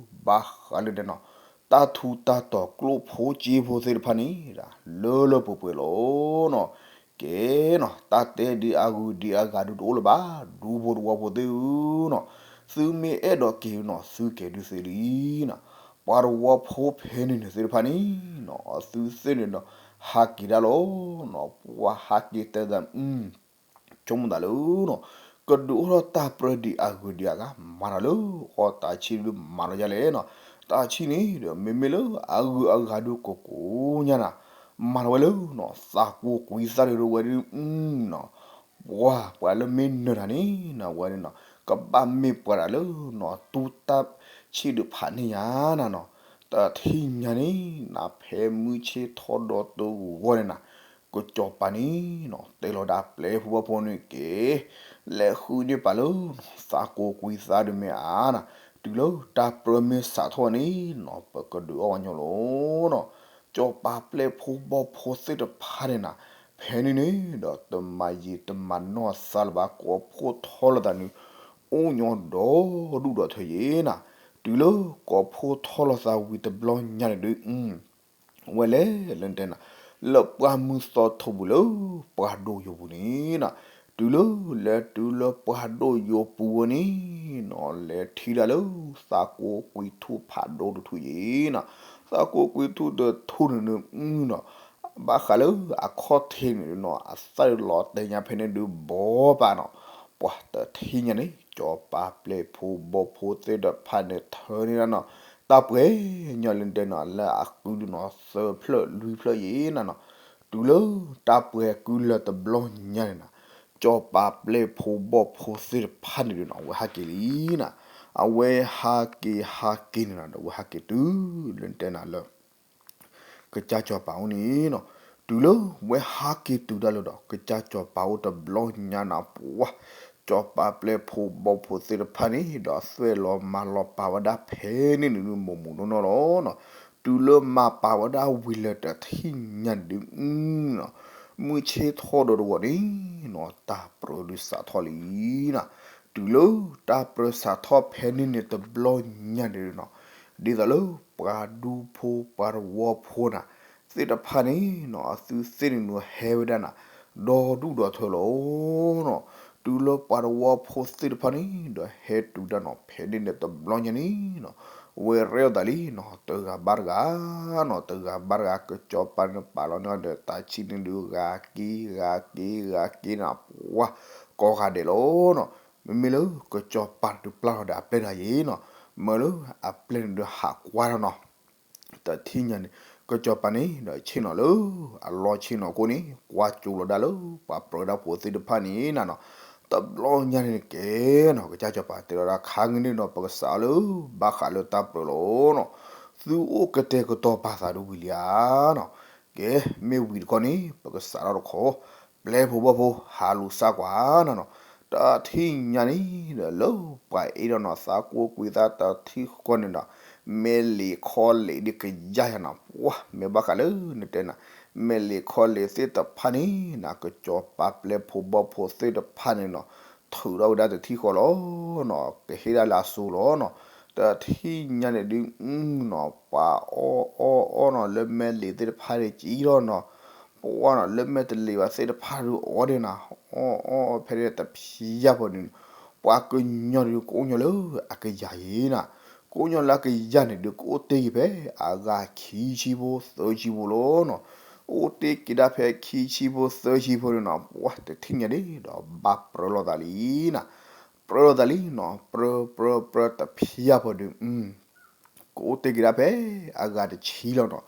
ဘၣ်ဃးလၢတဲနီၤ တၢ်ထူးတၢ်တီၤကျိၣ်ဖိစ့ဖိသ့ၣ်တဖၣ်န့ၣ် လၢလၢပှဲၤပှဲၤလီၤနီၤ. ကဲနီၤ တၢ်တဲဒုးအဂုၤဒုးအဂၤဒုးတအိၣ်လၢၤဘၣ် ဒူဖိသဝီဖိသ့ၣ်ဧၢနီၤ, သုမ့ၢ်အဲၣ်ဒိးက့ၤနီၤ သုက့ၤဒုးသ့လံနီၤ, ပှၤသဝီဖိဖဲန့ၣ်န့ၣ်သ့ၣ်တဖၣ်န့ၣ်နီၤ အသုသ့ၣ်န့ၣ်ဒီး ဟးက့ၤဒၣ်လီၤနီၤ, ပှၤဟးက့ၤတဲသး ဆိကမိၣ်သးလၢနီၤ ကဒုးအိၣ်ထီၣ်တၢ်ပြၢဒံးအဂုၤဒံးအဂၤ မၤထီၣ်လၢအီၣ်တၢ်ဆံၣ်ဒုးမၤထီၣ်ဒ်လဲၣ်နီၤ, တၢ်ဆံၣ်န့ၣ်ဒီး မ့မ့ၢ်လၢအဂုၤအဂၤဒုးကိးကိးညါနၤ မၤထီၣ်ဝဲလၢနီၤ သးကိးကွံသးဒုးဝဲဒုးနီၤ ပှၤ ပှၤလၢမ့ၢ်နၢၤတၢ်န့ၣ်နီၤ ဝဲန့ၣ်နီၤ ကဘၣ်မ့ၢ်ပှၤတၢ်လၢနီၤ တူၢ်တၢ်ဆံၣ်ဒုးဖးန့ၢ်ညါနၤနီၤ, တထံၣ်ညါန့ၣ်နၤ ဖဲမုၢ်ဆ့ၣ်ထီၣ်ဒီးတဂီၤန့ၣ်နၤ ကစၢ်စီၤပၤန့ၣ်နီၤ တဲလီၤဒၣ်ပျဲၢ်ဖိဘီၣ်ဖိန့ၣ်က့ၤ လဲၤဃုန့ၢ်ပာ်လၢနီၤ သးကိးကွံသးဒုးမ့ၢ်ဧါနၤ, တုၤလၢတၢ်ပြၢမ့ၢ်စးထီၣ်န့ၣ်နီၤ ပကဒုးအီၣ်ဝဲညီလီၤနီၤ, စီၤပၤပျဲၢ်ဖိဘီၣ်ဖိသ့ၣ်တဖၣ်န့ၣ်နၤ ဖဲန့ၣ်န့ၣ်ဒီး တမၤယံာ်တမၤနီၢ်သးလၢၤဘၣ် ကိးဖှိၣ်ထီၣ်လိာ်သးန့ၣ် အိၣ်ညီဒီဒူၣ်ဒီထၢယဲနၤ, တုၤလၢကိးဖှိၣ်ထီၣ်လိာ်သးဝံၤတဘျီညါန့ၣ်ဒုး ဝဲလဲၤလၢတဲနၤ လၢပှၢ်မုၢ်သီထိးပူၤလၢပှၢ်ဒိၣ်ယိာ်ပူၤန့ၣ်နၤ, တုၤလၢလဲၤတုၤလၢပှၢ်ဒိၣ်ယိာ်ပူၤဝဲန့ၣ်နီၤ လဲၤထံၣ်ဒၣ်လၢ သးကိးကွံထူၣ်ဖးဒိၣ်တထူၣ်ယဲနၤ, သးကိးကွံထူၣ်တထူၣ်န့ၣ်ဒုးနီၤ ဘၣ်ဃးလၢအခီၣ်ထံးန့ၣ်နီၤ အသၣ်လီၤတဲာ်ညါဖဲန့ၣ်ဒုးဘီပာ်နီၤ, ပှၤတထံၣ်ညါန့ၣ် စီၤပၤပျဲၢ်ဖိဘီၣ်ဖိသ့ၣ်တဖၣ်န့ၣ်ထၢန့ၢ်ဒၣ်နီၤ တၢ်ပှဲၤညီလၢတဲနီၤ လၢအကုဒုးနီၤ သၢဖျၢၣ်လွံၢ်ဖျၢၣ်ယဲနၤနီၤ, တုၤလၢတၢ်ပှဲၤကုလၢတဘျီညါန့ၣ်နၤ စီၤပၤပျဲၢ်ဖိဘီၣ်ဖိသ့ၣ်တဖၣ်န့ၣ်ဒုးနီၤ အဝဲဟးက့ၤဟးက့ၤဟးက့ၤန့ၣ်နီၤ ဒီးအဝဲဟးက့ၤတုၤလၢတဲနၤလၢ ကစၢ်စီၤပၤအိၣ်န့ၣ်နီၤ, တုၤလၢဝဲဟးက့ၤတုၤတၢ်လၢဒီး ကစၢ်စီၤပၤအိၣ်တဘျီညါနၤ ပှၤ စီၤပၤပျဲၢ်ဖိဘီၣ်ဖိသ့ၣ်တဖၣ်န့ၣ်ဒီး သွဲၣ်လီၤမၤလီၤပာ်ဝဲဒၣ်ဖဲန့ၣ်န့ၣ် မိၢ်မိၢ်နီၢ်နီၢ်လီၤနီၤ, တုၤလၢမၤပာ်ဝဲဒၣ်ဝံၤလၢတထံၣ်ညါန့ၣ်ဒုးနီၤ မုၢ်ဆ့ၣ်ထီၣ်ဒီးတဂီၤန့ၣ်နီၤ တၢ်ပြၢဒုးစးထီၣ်လံနီၤ, တုၤလၢတၢ်ပြၢစးထီၣ်ဖဲန့ၣ်န့ၣ်တဘျီညါန့ၣ်နီၤ ဒ်သိးလၢပှၤဒူဖိပှၤသဝီဖိနၤ သ့ၣ်တဖၣ်န့ၣ်နီၤ အသုသ့ၣ်န့ၣ်နုၤဟဲဝဲဒၣ်နၤ ဒီဒူၣ်ဒီထၢလီၤနီၤ, တုၤလၢပှၤသဝီဖိသ့ၣ်တဖၣ်န့ၣ်ဒီးဟဲတုၤဒၣ်နီၤ ဖဲန့ၣ်န့ၣ်တဘျီညါန့ၣ်နီၤ ဝဲရဲၣ်အီၣ်သးလံနီၤ တဂၤဘၣ်တဂၤနီၤ တဂၤဘၣ်တဂၤ ကစၢ်စီၤပၤန့ၣ်ပာ်လီၤန့ၢ်အီၤဒီးတၢ်ဆံၣ်န့ၣ်ဒုးဂၤက့ၤဂၤက့ၤဂၤက့ၤနၤ ပှၤကိးဂၤဒဲးလီၤနီၤ, မ့မ့ၢ်လၢကစၢ်စီၤပၤန့ၣ်ဒုးပျၢ်လီၤဒီးအပျဲၢ်တဂၤယဲနီၤ, မ့ၢ်လၢအပျဲၢ်န့ၣ်ဒုးဟးကွၢ်ထီၣ်နီၤ တထံၣ်ညါန့ၣ် ကစၢ်စီၤပၤန့ၣ်ဒီးဆ့ၣ်နီၤလၢ အလီၢ်ဆ့ၣ်နီၤခိၣ်န့ၣ် ကွၢ်ကၠိလီၤဒၣ်လၢပှၤပြၢဒၣ်ဖိသ့ၣ်တဖၣ်န့ၣ်နၤနီၤ, တဘျီညါန့ၣ်ကဲနီၤ ကစၢ်စီၤပၤတဲလီၤဒၣ်ခါဂ့ၤန့ၣ်နီၤ ပကစးအီၤလၢ ဘၣ်ဃးလၢတၢ်ပြၢလီၤနီၤ, သုအိၣ်ကတဲာ်ကတီၤပာ်သးဒ်ဝံၤလံဧါနီၤ, ကဲ မ့ၢ်ဝံၤတခီန့ၣ် ပကစးထီၣ်တခီ ပျဲၢ်ဖိဘီၣ်ဖိ ဟးလူၤစၢ်ကွၢ်နၤနီၤ, တထံၣ်ညါန့ၣ်ဒီး လၢပှၤအ့ၣ်ဒီးနီၤ သးကိးကွံသးတထံၣ်ဃီန့ၣ်ဒီး မဲာ်လံာ်ခီလံာ်ဒ်ကယၢ်ယၤနီၤ, ပှၤမ့ၢ်ဘၣ်ဃးလၢနတဲနၤ မဲာ်လ့ၤခီလ့ၤသ့ၣ်တဖၣ်န့ၣ်နီၤ ကစီၤပၤပျဲၢ်ဖိဘီၣ်ဖိသ့ၣ်တဖၣ်န့ၣ်နီၤ ထုးထီၣ်ဝဲဒၣ်တထံၣ်ဃီလီၤနီၤ ကဟ့ၣ်ဒၣ်လၢအစိၤလီၤနီၤ. တထံၣ်ညါန့ၣ်ဒုး အနီၤ ပှၤအီၣ်အီၣ်အီၣ်နီၤ လၢမဲာ်လ့ၤသ့ၣ်တဖၣ်န့ၣ်ကံထီၣ်နီၤ ပှၤနီၤ လၢမဲာ်တလ့ၤဘၣ်သ့ၣ်တဖၣ်ဒုးအီၣ်ဒၣ်နီၤ အီၣ်အီၣ်အီၣ်ဖဲန့ၣ်တဖျၢၣ်ဖိန့ၣ်နီၤ ပှၤကညီဒုးကအိၣ်ညီလၢအကယၤယံၤနီၤ ကအိၣ်ညီလၢအကယၤန့ၣ်ဒုး ကအိၣ်တ့ၢ်က့ၤဖဲအဂၤခံဆံဖိသၢဆံဖိလီၤနီၤ. အိၣ်တ့ၢ်က့ၤဒၣ်ဖဲခံဆံဖိသၢဆံဖိန့ၣ်နီၤ ပှၤတထံၣ်ညါန့ၣ်ဒီးဘၣ်ပြၢလိာ်သးလံနီၤ. ပြၢလိာ်သးလံနီၤ ပြၢပြၢပြၢတဖျၢၣ်ဖိဒုး ကအိၣ်တ့ၢ်က့ၤဒၣ်ဖဲအဂၤတဆံလီၤနီၤ.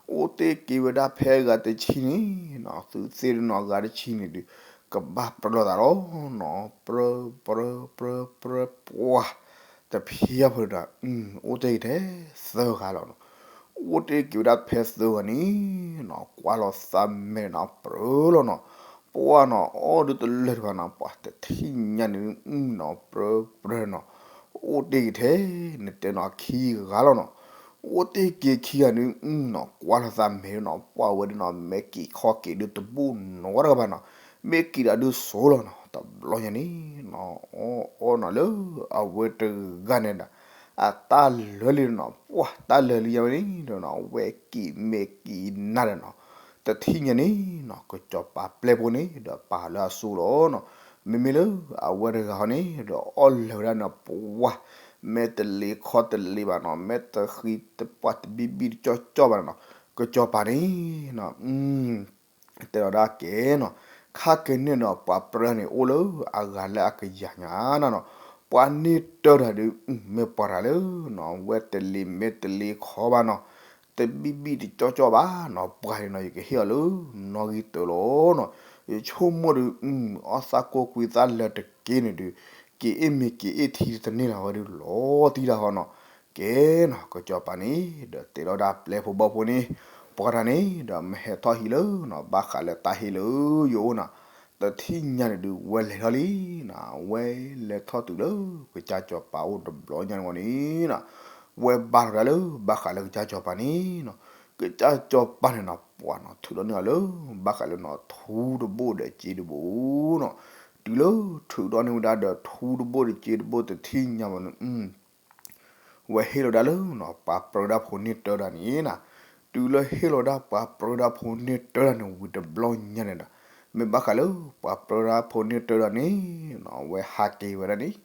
အိၣ်တ့ၢ်က့ၤဝဲဒၣ်ဖဲအဂၤတဆံန့ၣ်နီၤ သုသ့ၣ်နီၤ အဂၤတဆံန့ၣ်ဒုး ကဘၣ်ပြၢလိာ်သးလီၤနီၤ ပြၢပြၢပြၢပြၢပှၤ တဖျၢၣ်ဖိဒီး အိၣ်တ့ၢ်က့ၤထဲသၢဂၤလီၤနီၤ. အိၣ်တ့ၢ်က့ၤဝဲဒၣ်ဖဲသၢဂၤန့ၣ်နီၤ ကွၢ်လိာ်သးမဲာ်နီၤ ပြၢလီၤနီၤ. ပှၤနီၤ အီၣ်ဒုးတလၢာ်တဂၤနီၤ ပှၤတထံၣ်ညါန့ၣ်နီၤ ပြၢပြၢနီၤ အိၣ်တ့ၢ်က့ၤထဲ နတဲနီၤ ခံဂၤလီၤနီၤ. အိၣ်တ့ၢ်က့ၤခံဂၤန့ၣ်နီၤ ကွၢ်လိာ်သးမဲာ်နီၤ ပှၤဝဲဒၣ်နီၤ မဲာ်က့ၤခီၣ်က့ၤဒုးတဘူၣ်နီတဂၤဘၣ်နီၤ မ့ၢ်က့ၤဒီးဒုးစိၤလီၤနီၤ. တဘျီညါန့ၣ်နီၤ အီၣ်အီၣ်နီၤလၢအဝဲတဂၤန့ၣ်ဒီး အတၢ်လၢာ်လံနီၤ ပှၤတၢ်လၢာ်လံယါဝဲန့ၣ်ဒီးနီၤ ဝဲက့ၤမဲာ်က့ၤနါဒီးနီၤ တထံၣ်ညါန့ၣ်နီၤ ကစီၤပၤပျဲၢ်ဖိန့ၣ်ဒီးပာ်လၢအစိၤလီၤနီၤ. မ့မ့ၢ်လၢအဝဲတဂၤဟီန့ၣ်ဒီးအီၣ်လၢာ်ဝဲဒၣ်နီၤ ပှၤ မဲာ်တလ့ၤခီတလ့ၤဘၣ်နီၤ မဲာ်တဃံတပှၢ်တဘံၣ်ဘံၣ်တကၠီၣ်ကၠီၣ်ဘၣ်နီၤ ကစီၤပၤန့ၣ်နီၤ တဲလီၤဒၣ်ကဲနီၤ ခါက့ၤန့ၣ်ဒီးပှၤပြၢန့ၣ် အိၣ်လၢအဂၤလၢအကယၤညါနီၤနီၤ ပှၤန့ၢ်တၢ်တၢ်ဒုး မ့ၢ်ပှၤတၢ်လၢနီၤ ဝဲတလ့ၤမဲာ်တလ့ၤခီဘၣ်နီၤ တဘံၣ်ဘံၣ်တကၠီၣ်ကၠီၣ်ဘၣ်နီၤ ပှၤန့ၣ်နီၤ ယကဟ့ၣ်အီၤလၢနီၣ်ဂံၢ်တၢလီၤနီၤ ယဆိကမိၣ်ဒုး အီၣ်သၣ်ကိၢ်ကွံသၣ်လၢာ်တက့ၢ်န့ၣ်ဒုး က့ၤအ့ၣ်မ့ၤက့ၤအ့ၣ်ထံတန့ၢ်လီၤဝဲဒုး လီၤတံၢ်တၢ်ဃီနီၤ ကဲနီၤ ကစီၤပၤန့ၣ် ဒီးတဲလီၤဒၣ်ပျဲၢ်ဖိဘီၣ်ဖိန့ၣ် ပှၤတၢ်န့ၣ် ဒီးမ့ၢ်ဟဲထီၣ်ဟံၣ်လၢနီၤ ဘၣ်ဃးလၢတၢ်ဟ့ၣ်လၢယအိၣ်နီၤ တထံၣ်ညါန့ၣ်ဒုး ဝဲလဲၤထီၣ်လံနီၤ ဝဲလဲၤထီၣ်တုၤလၢကစၢ်စီၤပၤအိၣ်တဘျီညါန့ၣ်ဂီၢ်န့ၣ်နီၤ ဝဲဘါထီၣ်ဒၣ်လၢဘၣ်ဃးလၢကစၢ်စီၤပၤန့ၣ်နီၤ ကစၢ်စီၤပၤန့ၣ်နီၤ ပှၤနီၤ ထုးထီၣ်န့ၢ်အီၤလၢ ဘၣ်ဃးလၢနီၤ ထူတဘိၣ်ဒီးစ့တဘိၣ်နီၤ တုၤလၢထုးထီၣ်န့ၢ်ဝဲဒၣ်ဒီးထူတဘိၣ်ဒီးစ့တဘိၣ်တထံၣ်ညါဘၣ်န့ၣ် ဝဲဟ့ၣ်လီၤဒၣ်လၢနီၤ ပှၤပြၢဒၣ်ဖိန့ၢ်တၢ်ဒၣ်န့ၣ်နီၤ တုၤလၢဟ့ၣ်လီၤဒၣ်ပှၤပြၢဒၣ်ဖိန့ၢ်တၢ်ဒၣ်န့ၣ်ဝံၤတဘျီညါန့ၣ်ဒီး မ့ၢ်ဘၣ်ဃးလၢပှၤပြၢဒၣ်ဖိန့ၢ်တၢ်ဒၣ်န့ၣ်နီၤ ဝဲဟးက့ၤဝဲဒၣ်န့ၣ်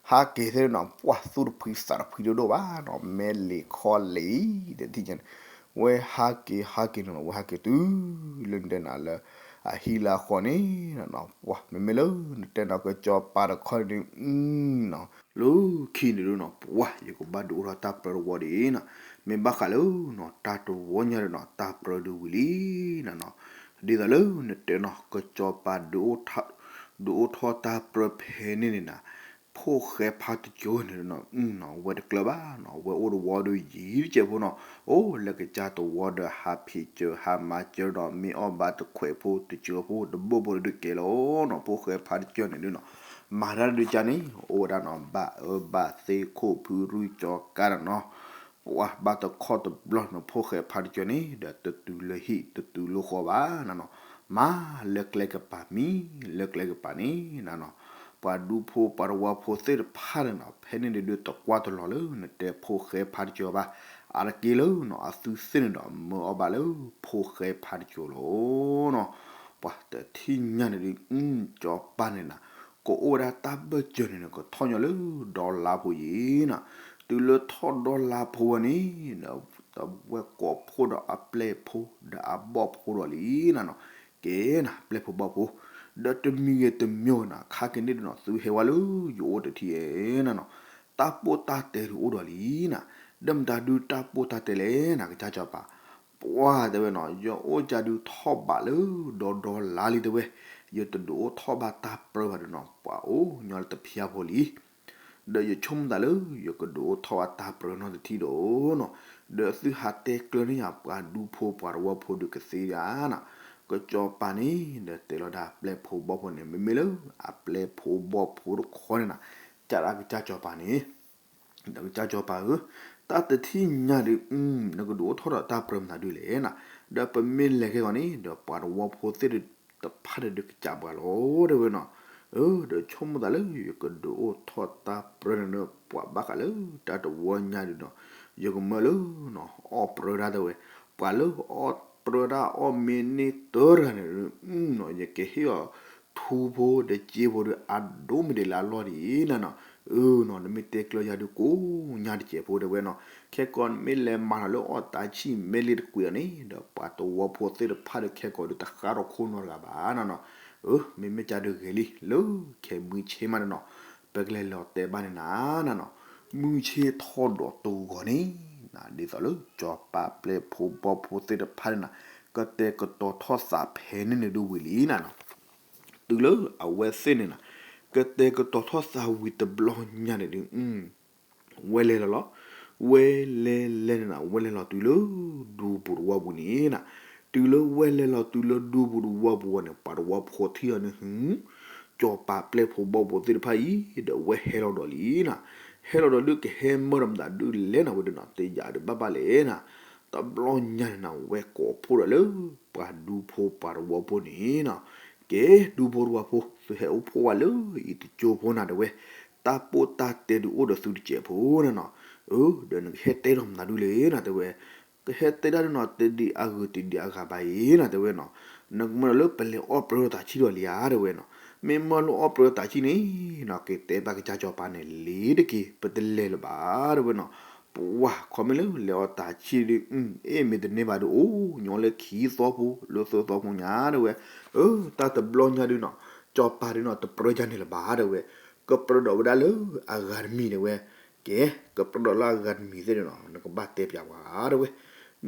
ဟးက့ၤသ့ၣ်နီၤ ပှၤသူၣ်တဖှံသးတဖှံဒိၣ်ဒိၣ်ဘၣ်နီၤ မဲာ်လ့ၤခီလ့ၤတထံၣ်ညါန့ၣ် ဝဲဟးက့ၤဟးက့ၤန့ၣ်နီၤ ဝဲဟးက့ၤတုၤလၢနတဲနၤလၢ အဟံၣ်လၢအဃီန့ၣ်နီၤ ပှၤမ့မ့ၢ်လၢနတဲနၤကစီၤပၤတခီန့ၣ် နီၤ လၢခံန့ၣ်ဒုးနီၤ ပှၤ ယကဘၣ်ဒုးအိၣ်ထီၣ်တၢ်ပြၢတဝီဒ်အံၤနီၤ မ့ၢ်ဘၣ်ဃးလၢနီၤ တၢ်တဝီညါဒီးနီၤ တၢ်ပြၢဒုးဝံၤလံနီၤနီၤ ဒ်သိးလၢနတဲနီၤ ကစီၤပၤဒုးအိၣ် ဒုးအိၣ်ထီၣ်တၢ်ပြၢဖဲန့ၣ်န့ၣ်နီၤ ဖိၣ်ဃဲဖါတကၠိန့ၣ်နီၤ ဝဲတကျၢၤဘၣ်နီၤ ဝဲအိၣ်တဝီဒီးယံၤတစဲးဖိနီၤ အိၣ်လၢကစၢ်တဝီဒီးဟးဖံးစၢၤ ဟးမၤစၢၤဒီး မ့ၢ်အီၣ်ဘၣ်တခွဲးဖိတစၢးဖိတဘိၣ်ဖိဒီးကဲလီၤနီၤ ဖိၣ်ဃဲဖါတကၠိန့ၣ်ဒုးနီၤ မၤတၢ်ဒုးကါန့ၣ် အိၣ်ဝဲဒၣ်နီၤ ဘၣ်အၢဘၣ်သီ ခိၣ်ဖုရူၢ်ကၠီကါနီၤနီၤ ပှၤဘၣ်တခီတဘျီနီၤ ဖိၣ်ဃဲဖါတကၠိန့ၣ် ဒီးတတုၤလၢဟံၣ်တတုၤလၢဃီဘၣ်နီၤနီၤ မၤလၢကျဲကပၤမံၤလၢကျဲကပၤန့ၣ်နီၤနီၤ ပှၤဒူဖိပှၤတဝီဖိသ့ၣ်တဖၣ်န့ၣ်နီၤ ဖဲန့ၣ်ဒုးတကွၢ်တလီၤလၢနတဲဖိၣ်ဃဲဖါတကၠိဘၣ် အါတက့ၢ်လၢနီၤ အသုသ့ၣ်န့ၣ်ဒီး မၢအီၣ်ဘၣ်လၢဖိၣ်ဃဲဖါတကၠိလီၤနီၤ ပှၤတထံၣ်ညါန့ၣ်ဒုး ကစီၤပၤန့ၣ်နီၤ ကအိၣ်ဝဲဒၣ်တၢ်ဘၢၣ်စၢၤန့ၣ်နီၤ ကထီၣ်ညီလၢဒီလါဖိယံၤနီၤ တုၤလၢထီၣ်ဒီလါဖိဝဲန့ၣ် ဒီးဝဲကိးဖှိၣ်ဒီးအပျဲၢ်ဖိဒီးအဘီၣ်ဖိဒီးလံနီၤနီၤ ကဲနီၤ ပျဲၢ်ဖိဘီၣ်ဖိ ဒီးတမံၤဂ့ၤတမံၤဂ့ၤနီၤ ခါက့ၤန့ၣ်ဒုးနီၤ သုဟဲဝဲလၢယအိၣ်တထံၣ်နီၤနီၤ တၢ်ပိၢ်တၢ်တဲဒုးအိၣ်ဒီးလံနီၤ ဒီးမတၤဒုးတၢ်ပိၢ်တၢ်တဲလဲၣ်နီၤ ကစၢ်စီၤပၤ ပှၤတဲဝဲနီၤ ယအိၣ်ကဒုးထီၣ်ဘးလၢဒီဒီလါလံတဲဝဲ ယတဒုးအိၣ်ထီၣ်ဘၣ်တၢ်ပြၢဘၣ်ဒီးနီၤ ပှၤအိၣ်ညီလၢတဖျၢၣ်ဖိလံ ဒီးယဆိကမိၣ်သးလၢ ယကဒုးအိၣ်ထီၣ်ဘၣ်တၢ်ပြၢနီတထံၣ်ဒီးနီၤ ဒီးသုဟးတဲကျၢၤန့ၢ်ယၤ ပှၤဒူဖိပှၤတဝီဖိဒုးကသ့ဧါနီၤ ကစီၤပၤန့ၣ် ဒီးတဲလီၤဒၣ်ပျဲၢ်ဖိဘီၣ်ဖိန့ၣ် မ့မ့ၢ်လၢအပျဲၢ်ဖိဘီၣ်ဖိတခီန့ၣ်နီၤ ကးဒၣ်ကစၢ်စီၤပၤန့ၣ် ဒီးကစၢ်စီၤပၤဧၢ, တၢ်တထံၣ်ညါဒုး နကဒုးအိၣ်ထီၣ်ဒီးတၢ်ပြၢမနုၤဒုလဲၣ်နၤ, ဒီးပမ့ၢ်လဲၤခဲဂီၤန့ၣ် ဒီးပှၤတဝီဖိသ့ၣ်တဖၣ်ဒီးကစးပှၤလီၤတဲဝဲနီၤ, ဒီးဆိကမိၣ်သးလၢယကဒုးအိၣ်ထီၣ်တၢ်ပြၢန့ၣ်ဒီး ပှၤဘၣ်ဃးလၢတၢ်တဝီညါဒုးနီၤ, ယကမၢလၢ အီၣ်ပြၢတၢ်တဲဝဲ, ပှၤလၢအီၣ်ပြၢတၢ်အီၣ်မ့ၤန့ၢ်တၢ်တဂၤန့ၣ်ဒုး ယကဟ့ၣ်အီၤ ထူဖိဒီးစ့ဖိဒီးအဒိၣ်မ့ၢ်ဒံးလၢအလီၢ်ဒံးနၤနီၤ, အၢနီၤ နမ့ၢ်တဲကျၢၤယၤဒုးကိးညါတစဲးဖိတဲဝဲနီၤ, ခဲကီးနမ့ၢ်လဲၤမၤထီၣ်လၢအီၣ်တၢ်ဆံၣ်မဲလ့တကွံာ်အီၤန့ၣ် ဒီးပှၤတဝီဖိသ့ၣ်တဖၣ်ဒီးခဲကီးဒုးတဃၣ်ထီၣ်ခိၣ်နီတဂၤဘၣ်နၤနီၤ, အၢ မ့မ့ၢ်ကၢ်ဒုးဂ့ၤလံ လၢခဲမုၢ်ဆ့ၣ်မးနီၤ, ပကလဲၤလီၤတဲာ်ဘၣ်န့ၣ်နၤနၤနီၤ, မုၢ်ဆ့ၣ်ထီၣ်ဒီးတဂီၤန့ၣ် ဒ်သိးလၢစီၤပၤပျဲၢ်ဖိဘီၣ်ဖိသ့ၣ်တဖၣ်န့ၣ်နၤ, ကတဲာ်ကတီၤထီၣ်သးဖဲန့ၣ်န့ၣ်ဒုးဝံၤလံနၤနီၤ, တုၤလၢအဝဲသ့ၣ်န့ၣ်နၤ, ကတဲာ်ကတီၤထီၣ်သးဝံၤတဘျီညါန့ၣ်ဒုး ဝဲလဲၤလီၤလီၤ, ဝဲလဲၤလဲၤန့ၣ်နၤ ဝဲလဲၤလီၤတုၤလၢ ဒူပူၤတဝီပူၤန့ၣ်နၤ, တုၤလၢဝဲလဲၤလီၤတုၤလၢဒူပူၤတဝီပူၤန့ၣ် ပှၤတဝီဖိထံၣ်အီၤန့ၣ် စီၤပၤပျဲၢ်ဖိဘီၣ်ဖိသ့ၣ်တဖၣ်အံၤ ဒီးဝဲဟဲလီၤဒီးလံနၤ, ဟဲလီၤဒီးဒုးကဟဲမၢဒီးမတၤဒုးလဲၣ်နၤဝဲဒုးနီၤ တယာ်ဒုးဘၣ်ဘၣ်လဲၣ်နၤ, တဘျီညါန့ၣ်နၤ ဝဲကိးဖှိၣ်ဒီးလၢ ပှၤဒူဖိပှၤတဝီဖိန့ၣ်နၤ, ကဲ ဒူဖိတဝီဖိ သုဟဲအိၣ်ဖှိၣ်ဝဲလၢအံၤတကၠိဖိနၤတဲဝဲ, တၢ်ပိၢ်တၢ်တဲဒုးအိၣ်ဒီးသုတစဲးဖိနၤနီၤ, အၢ ဒီးနကဟဲတဲဒီးမတၤဒုးလဲၣ်နၤတဲဝဲ ကဟဲတဲတၢ်ဒုးနီၤ တဒံးအဂုၤတဒံးအဂၤဘၣ်အံၤနၤတဲဝဲနီၤ, နကမၢလၢပလဲၤအီၣ်ပြၢတၢ်ဆံၣ်ဒီးလံဧါတဲဝဲနီၤ, မ့ၢ်မၢလၢအီၣ်ပြၢတၢ်ဆံၣ်န့ၣ်နီၤ ကတဲဘၣ်ကစၢ်စီၤပၤန့ၣ်လံတက့ၢ် ပတလဲၤလၢၤဘၣ်တဲဝဲနီၤ, ပှၤခီမ့ၢ်လၢလဲၤအီၣ်တၢ်ဆံၣ်ဒုး အ့ၣ်မ့ၢ်တန့ၢ်ဘၣ်ဒုးအိၣ်ညီလၢခံသီဖိ လၢသၢသီဖိညါတဲဝဲ, အၢ တၢ်တဘျီညါဒုးနီၤ, စီၤပၤဒုးနီၤ တပြၢယၤန့ၣ်လၢၤဘၣ်တဲဝဲ, ကပြၢဒီးဝဲဒၣ်လၢအဂၤတမံၤတဲဝဲ ကဲ ကပြၢဒီးလၢအဂၤတမံၤသ့ၣ်န့ၣ်နီၤ နကဘၣ်တဲပၠးပှၤတဲဝဲ,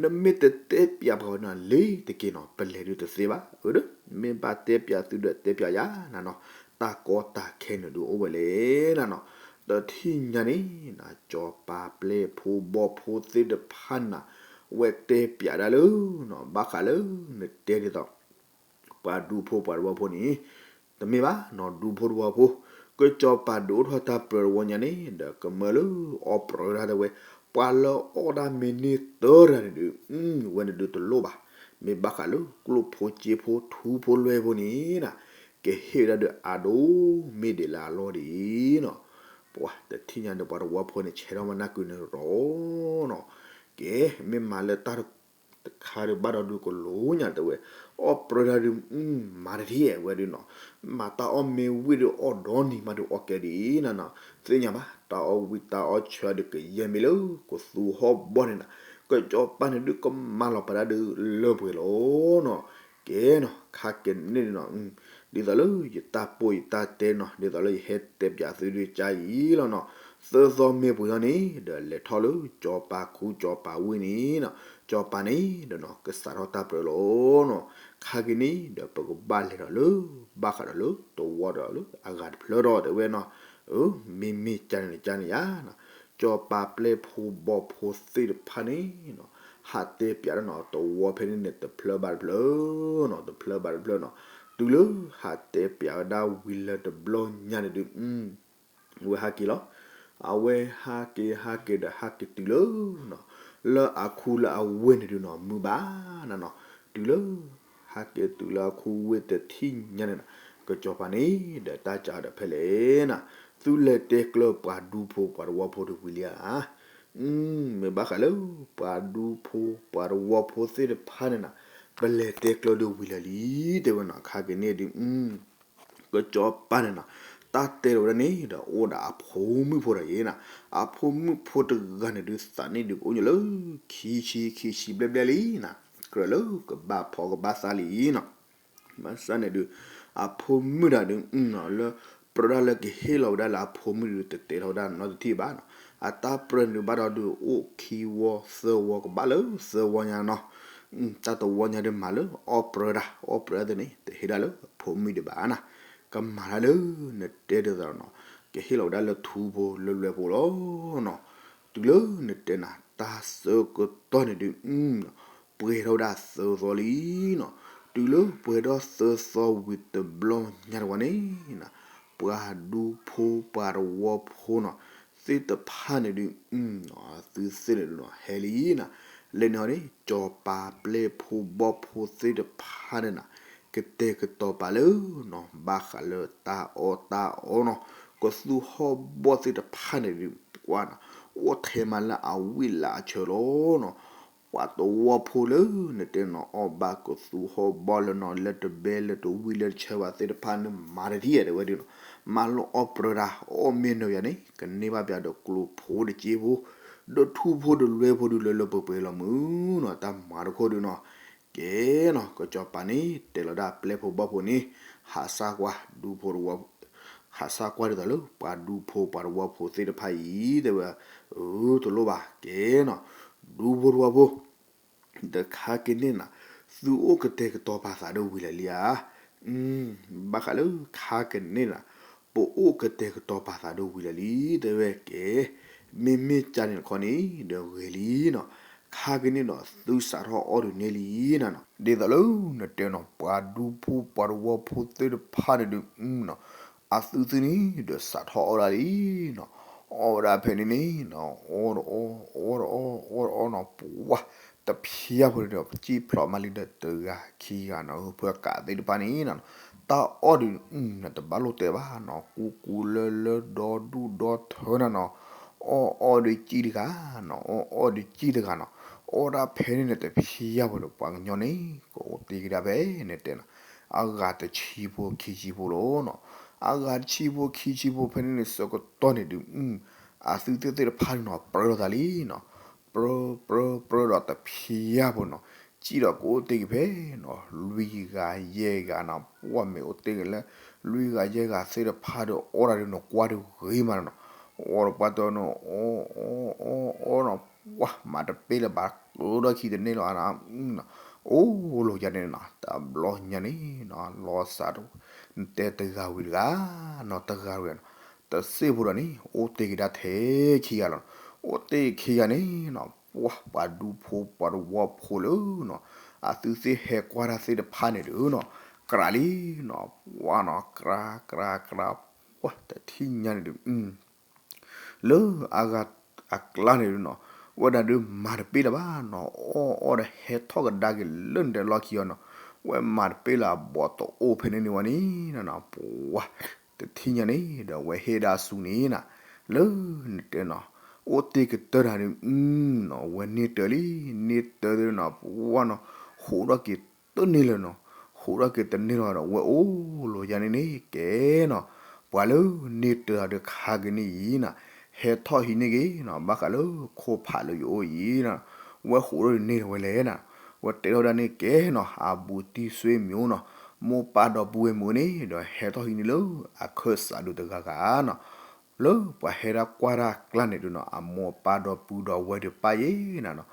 နမ့ၢ်တတဲပၠးပှၤဝဲနီၤ လ့ၤတက့ၢ်နီၤ ပလဲၤဒုးတသ့ဘၣ်, အၢ မ့ၢ်ဘၣ်တဲပၠးသုဒီးတဲပၠးယၤနၤနီၤ, တၢ်ကီတၢ်ခဲန့ၣ်ဒုးအိၣ်ဝဲလဲၣ်နၤနီၤ, တထံၣ်ညါန့ၣ်နၤ စီၤပၤပျဲၢ်ဖိဘီၣ်ဖိသ့ၣ်တဖၣ်နၤ ဝဲတဲပၠးဒၣ်လၢ ဘၣ်ဃးလၢ နတဲဒ်သိး ပှၤဒူဖိပှၤတဝီဖိန့ၣ်, တမ့ၢ်ဘၣ်နီၤ ဒူဖိတဝီဖိ, ကစီၤပၤဒုးအိၣ်ထီၣ်တၢ်ပြၢတဝီညါန့ၣ် ဒီးကမၢလၢအီၣ်ပြၢတၢ်တဲဝဲ, ပှၤလၢအီၣ်တၢ်မ့ၤန့ၢ်တၢ်တဂၤန့ၣ်ဒုး ဝဲန့ၣ်ဒုးတလိၣ်ဘၣ်, မ့ၢ်ဘၣ်ဃးလၢကျိၣ်ဖိစ့ဖိထူဖိလွဲဖိန့ၣ်နၤ, ကဟ့ၣ်ဝဲဒၣ်ဒုးအဒိၣ်မ့ၢ်ဒံးလၢအလီၢ်ဒံးနီၤ, ပှၤတထံၣ်ညါန့ၣ် ပှၤတဝီဖိန့ၣ် ဆဲးထီၣ်မၤနၢ်ကုာ်န့ၣ်ရီနီၤ, ကဲ မ့ၢ်မၤလၢတၢ် တခါဒုးဘၣ်ဒီးဒုးကလိညါတဲဝဲ, အီၣ်ပြၢတၢ်ဒုး မၤတထံၣ်ဝဲဒုးနီၤ, မၤတၢ်အီၣ်မ့ၤဝံၤဒီးအီၣ်ဒီနံၤမးဒုးအီၣ်ကဲဒ်အံၤနၤနီၤ, သ့ၣ်ညါဘၣ် တၢ်အီၣ်ဝံၤတၢ်အီၣ်ဆၢဒုးကယဲၢ်မ့ၢ်လၢကသူဟီၣ်ဘီန့ၣ်နၤ, ကစီၤပၤန့ၣ်ဒုးကမၤလီၤပာ်တၢ်ဒုးလၢပှဲၤလီၤနီၤ, ကဲနီၤ ခါက့ၤန့ၣ်ဒုးနီၤ, ဒ်သိးလၢယတၢ်ပိၢ်ယတၢ်တဲနီၤ ဒ်သိးလၢယဟဲတဲပၠးသုဒုးကါအံၤလီၤနီၤ, သၢသီမ့ၢ်ပှဲၤထီၣ်န့ၣ် ဒီးလဲၤထီၣ်လၢစီၤပၤခူစီၤပၤဝ့ၢ်န့ၣ်နီၤ, စီၤပၤန့ၣ်ဒီးနီၤ ကစးထီၣ်တၢ်ပြၢလီၤနီၤ, ခါက့ၤန့ၣ်ဒီးပကဘၣ်လဲၤဒီးလၢ ဘၣ်ဃးဒီးလၢတဝီဒီးလၢအဂၤတဖျၢၣ်ဒီးတဲဝဲနီၤ, အၢ မ့မ့ၢ်ကန့ၣ်ကန့ၣ်ယါနီၤ, စီၤပၤပျဲၢ်ဖိဘီၣ်ဖိသ့ၣ်တဖၣ်န့ၣ်နီၤ, ဟးတဲပၠးတၢ်နီၤ တဝီဖဲန့ၣ်န့ၣ် တဖျၢၣ်ဘၣ်တဖျၢၣ်နီၤ တဖျၢၣ်ဘၣ်တဖျၢၣ်နီၤ, တုၤလၢဟးတဲပၠးဝဲဒၣ်ဝံၤလၢတဘျီညါန့ၣ်ဒုး အဝဲဟးက့ၤလီၤ, အဝဲဟးက့ၤဟးက့ၤဒီးဟးက့ၤတုၤလၢနီၤ, လၢအခူလၢအဝ့ၢ်န့ၣ်ဒုးနီၤ မုာ်ဘၣ်နၤနီၤ, တုၤလၢ ဟးက့ၤတုၤလၢအခူဝ့ၢ်တထံၣ်ညါန့ၣ်နီၤ, ကစီၤပၤန့ၣ်ဒီးတၢ်စးဒီးဖဲလဲၣ်နၤ, သုလဲၤတဲကျၢၤပှၤဒူဖိပှၤတဝီဖိတဝံၤလံဧါ, မ့ၢ်ဘၣ်ဃးလၢပှၤဒူဖိပှၤတဝီဖိသ့ၣ်တဖၣ်န့ၣ်နၤ, ပလဲၤတဲကျၢၤဒုးဝံၤလၢာ်လံ တဲဝဲနီၤ, ခါက့ၤန့ၣ်ဒုး ကစီၤပၤန့ၣ်နီၤ, တၢ်တဲလီၤဝဲဒၣ်န့ၣ်ဒီးအိၣ်ဒီးအဖိမုၣ်ဖိဒီးအံၤနၤ, အဖိမုၣ်ဖိတဂၤန့ၣ်ဒုးသးန့ၣ်ဒုးကအိၣ်ညါလၢ ခံဆံခံဆံဘျဲၣ်ဘျဲၣ်လံနၤ, ကြၢးလၢကဘၣ်ဖီကဘၣ်သးလံနီၤ, ဘၣ်ဆၣ်န့ၣ်ဒုး အဖိမုၣ်တဂၤဒုး လၢ ပြၢဒၣ်လၢကဟ့ၣ်လီၤဝဲဒၣ်လၢအဖိမုၣ်ဒုးတတဲထီၣ်ဝဲဒၣ်နီတထံၣ်ဘၣ်နီၤ, အတၢ်ပြၢန့ၣ်ဒုးဘၣ်ဒီးဒုးအိၣ်ခံဝီသၢဝီကဘၣ်လၢသၢဝီညါနီၤ, တၢ်တဝီညါဒုးမၤလၢအီၣ်ပြၢတၢ် အီၣ်ပြၢတၢ်သ့ၣ်န့ၣ် တဟ့ၣ်ဒၣ်လၢအဖိမုၣ်ဒံးဘၣ်နၤ, ကမၤတၢ်လၢ နတဲဒ်သိးနီၤ, ကဟ့ၣ်လီၤဝဲဒၣ်လၢထူဖိလၢလွဲဖိလီၤနီၤ, တုၤလၢနတဲနၤ တၢ်ဆၢကတီၢ်န့ၣ်ဒုး ပှဲၤထီၣ်ဝဲဒၣ်သၢသီလံနီၤ, တုၤလၢပှဲၤထီၣ်သၢသီဝံၤတဘျီညါတဝီန့ၣ်နၤ, ပှၤဒူဖိပှၤတဝီဖိနီၤ, သ ပှၤဒူဖိပှၤတဝီဖိသ့ၣ်တဖၣ်န့ၣ်ဒုး အသုသ့ၣ်န့ၣ်ဒုးနီၤ ဟဲလံနီၤ, လၢန့ၣ်ဟီန့ၣ် စီၤပၤပျဲၢ်ဖိဘီၣ်ဖိသ့ၣ်တဖၣ်န့ၣ်နီၤ ကတဲာ်ကတီၤပာ်လၢနီၤ ဘၣ်ဃးလၢတၢ်အီၣ်တၢ်အီနီၤ, ကသူဟီၣ်ဘီၣ်သ့ၣ်တဖၣ်န့ၣ်ဒုး ကွၢ်နီၤ အိၣ်ထဲမးလၢအဝံၣ်လၢအဆၢလီၤနီၤ, ပှၤတဝီဖိလၢနတဲနီၤ အီၣ်ဘၣ်ကသူဟီၣ်ဘီၣ်လၢနီၤ လၢတဘဲလၢတဝံၣ်လၢတဆၢဘၣ်သ့ၣ်တဖၣ်န့ၣ် မၤတထံၣ်ဧါတဲဝဲဒုးနီၤ, မၤလီၤအီၣ်ပြၢဒၣ် အီၣ်မ့ၢ်နုာ်ယၤန့ၣ် ကန့ၢ်ဘၣ်ပျၢ်ဒီးကျိဖိတစ့ဖိ ဒီးထူဖိဒီးလွဲဖိဒုးလၢလၢပှဲၤပှဲၤလီၤမုၢ်နီၤ, တၢ်မၤတခိၣ်ဒုးနီၤ, ကဲနီၤ ကစီၤပၤန့ၣ် တဲလီၤဒၣ်ပျဲၢ်ဖိဘီၣ်ဖိန့ၣ် ဟးဆါကွၢ်ဒူဖိတဝီ ဟးဆါကွၢ်ဒ်သိးလၢ ပှၤဒူဖိပှၤတဝီဖိသ့ၣ်တဖၣ်အံၤ တဲဝဲ, အၢ တလိၣ်ဘၣ် ကဲနီၤ, ဒူဖိတဝီဖိ ဒီးခါက့ၤန့ၣ်နၤ သုအိၣ်ကတဲာ်ကတီၤပာ်သးဒီးဝံၤလၢာ်လံဧါ, ဘၣ်ဃးလၢခါက့ၤန့ၣ်နၤ ပအိၣ်ကတဲာ်ကတီၤပာ်သးဒီးဝံၤလၢာ်လံ တဲဝဲကဲ, မ့မ့ၢ်ကၢ်န့ၣ်တခီန့ၣ် ဒီးဂ့ၤလံနီၤ, ခါက့ၤန့ၣ်ဒီးသုစးထီၣ်အီၣ်ဒုးန့ၢ်လံနၤနီၤ, ဒ်သိးလၢနတဲနီၤ ပှၤဒူဖိပှၤတဝီဖိသ့ၣ်တဖၣ်န့ၣ်ဒုး အသုသ့ၣ်န့ၣ်ဒီးစးထီၣ်အီၣ်ဒၣ်လံနီၤ, အီၣ်ဝဲဒၣ်ဖဲန့ၣ်န့ၣ်နီၤ အီၣ်တအီၣ် အီၣ်တအီၣ် အီၣ်တအီၣ်နီၤ ပှၤ တဖျါဖိန့ၣ်ဒီး ပစံၣ်ဖျိးမးလံဒီးတဂၤခံဂၤနီၤ ဖဲကးသ့ၣ်တဖၣ်န့ၣ်နီၤ, တၢ်အီၣ်ဒုး တဘၣ်လိၣ်တဲဘၣ်နီၤ ကူကူလၢလၢ ဒီဒူၣ်ဒီထၢနၤနီၤ, အီၣ်အီၣ်ဒုးစံၣ်တဂၤနီၤ အီၣ်အီၣ်ဒုးစံၣ်တဂၤနီၤ, အီၣ်ဒၣ်ဖဲန့ၣ်န့ၣ် တဖျါဖိဒီး ပှၤကညီန့ၣ် ကအိၣ်တ့ၢ်ကဒါဖဲန့ၣ်တဲနီၤ, အဂၤတဆံဖိခံဆံဖိလီၤနီၤ, အဂၤတဆံဖိခံဆံဖိဖဲန့ၣ်န့ၣ် ဆၢကတီၢ်န့ၣ်ဒုး အသုသ့ၣ်သ့ၣ်တဖၣ်န့ၣ်နီၤ ပြၢလိာ်သးလံနီၤ, ပြၢ ပြၢ ပြၢဒီးတဖျါဖိနီၤ, စံၣ်ဒီးကအိၣ်တ့ၢ်က့ၤဖဲနီၤ လွံၢ်ဂၤယဲၢ်ဂၤနီၤ, ပှၤမ့ၢ်အိၣ်တ့ၢ်က့ၤလၢ လွံၢ်ဂၤယဲၢ်ဂၤသ့ၣ်တဖၣ်ဒီးအီၣ်ဒၣ်ဒုးနီၤ ကွၢ်ဒုးဂ့ၤမးနီၤ, အီၣ်ဒီးပှၤတနီၤ အီၣ် အီၣ် အီၣ် အီၣ်နီၤ, ပှၤမၤတပ့ၣ်လၢၤဘၣ် ကဒီၣ်ခံတန့ၢ်လီၤနီၤ, အိၣ်လီၤယါန့ၣ်နီၤ တဘျီညါန့ၣ်နီၤ လီၤစးတ နတဲတဂၤဝံၤတဂၤနီၤ တဂၤဝံၤနီၤ, တစ့ၢ်ဖိဒီးန့ၣ် အိၣ်တ့ၢ်က့ၤဒၣ်ထဲခံဂၤလီၤ, အိၣ်တ့ၢ်ခံဂၤန့ၣ်နီၤ ပှၤ ပှၤဒူဖိပှၤတဝီဖိလၢနီၤ အသုသ့ၣ်ဟဲကွၢ်တၢ်သ့ၣ်တဖၣ်န့ၣ်ဒုးနီၤ ကြးလံနီၤ ပှၤနီၤ ကြး ကြး ကြး ပှၤတထံၣ်ညါန့ၣ်ဒုး လၢအဂၤအကျါန့ၣ်ဒုးနီၤ ဝဲဒၣ်ဒုးမၤတပ့ၣ်လၢၤဘၣ်နီၤ အီၣ်အီၣ်ဒီးဟဲထီၣ်ကဒါက့ၤလၢနတဲလီၢ်ခံအီၤနီၤ, ဝဲမၤတပ့ၣ်လၢအဘီၣ်တအိၣ်ဖဲန့ၣ်န့ၣ်ဝဲန့ၣ်နီၤ ပှၤ တထံၣ်ညါန့ၣ်ဒီး ဝဲဟ့ၣ်ဒၣ်ဆူန့ၣ်နီၤ လၢနတဲနီၤ အိၣ်တ့ၢ်ကတၢၢ်တၢ်ဒုး နီၤ ဝဲန့ၢ်တၢၤလံ န့ၢ်တၢၤဒုးနီၤ ပှၤနီၤ ဟူးထီၣ်က့ၤတန့ၢ်လၢၤနီၤ, ဟူးထီၣ်က့ၤတန့ၢ်လၢၤဒီး ဝဲအိၣ်လီၤယါန့ၣ်န့ၣ် ကဲနီၤ ပှၤလၢန့ၢ်တၢၤတၢ်ဒုးခါက့ၤန့ၣ်အံၤနီၤ ဟဲထီၣ်ဟံးန့ၢ်က့ၤနီၤ ဘၣ်ဃးလၢခိၣ်ဖးလၢယအိၣ်အံၤနီၤ ဝဲဟူးထီၣ်န့ၢ်ဝဲလဲၣ်နီၤ, ဝဲတဲထီၣ်ဒၣ်န့ၣ်ကဲနီၤ အဘူးတံၢ်ဆွေမျိုးနီၤ မိၢ်ပၢ်ဒီပုၢ်ဝဲၢ်မုၣ်န့ၣ်ဒီး ဟဲထီၣ်ဟံးန့ၢ်လၢအခၢၣ်စးဒုးတဂၤဂၤနီၤ လၢပှၤဟဲဒၣ်ကွၢ်တၢ်အကျါန့ၣ်ဒုးနီၤ အမိၢ်ပၢ်ဒီပုၢ်ဒီဝဲၢ်ဒုးပၢ်ယဲနီၤနီၤ,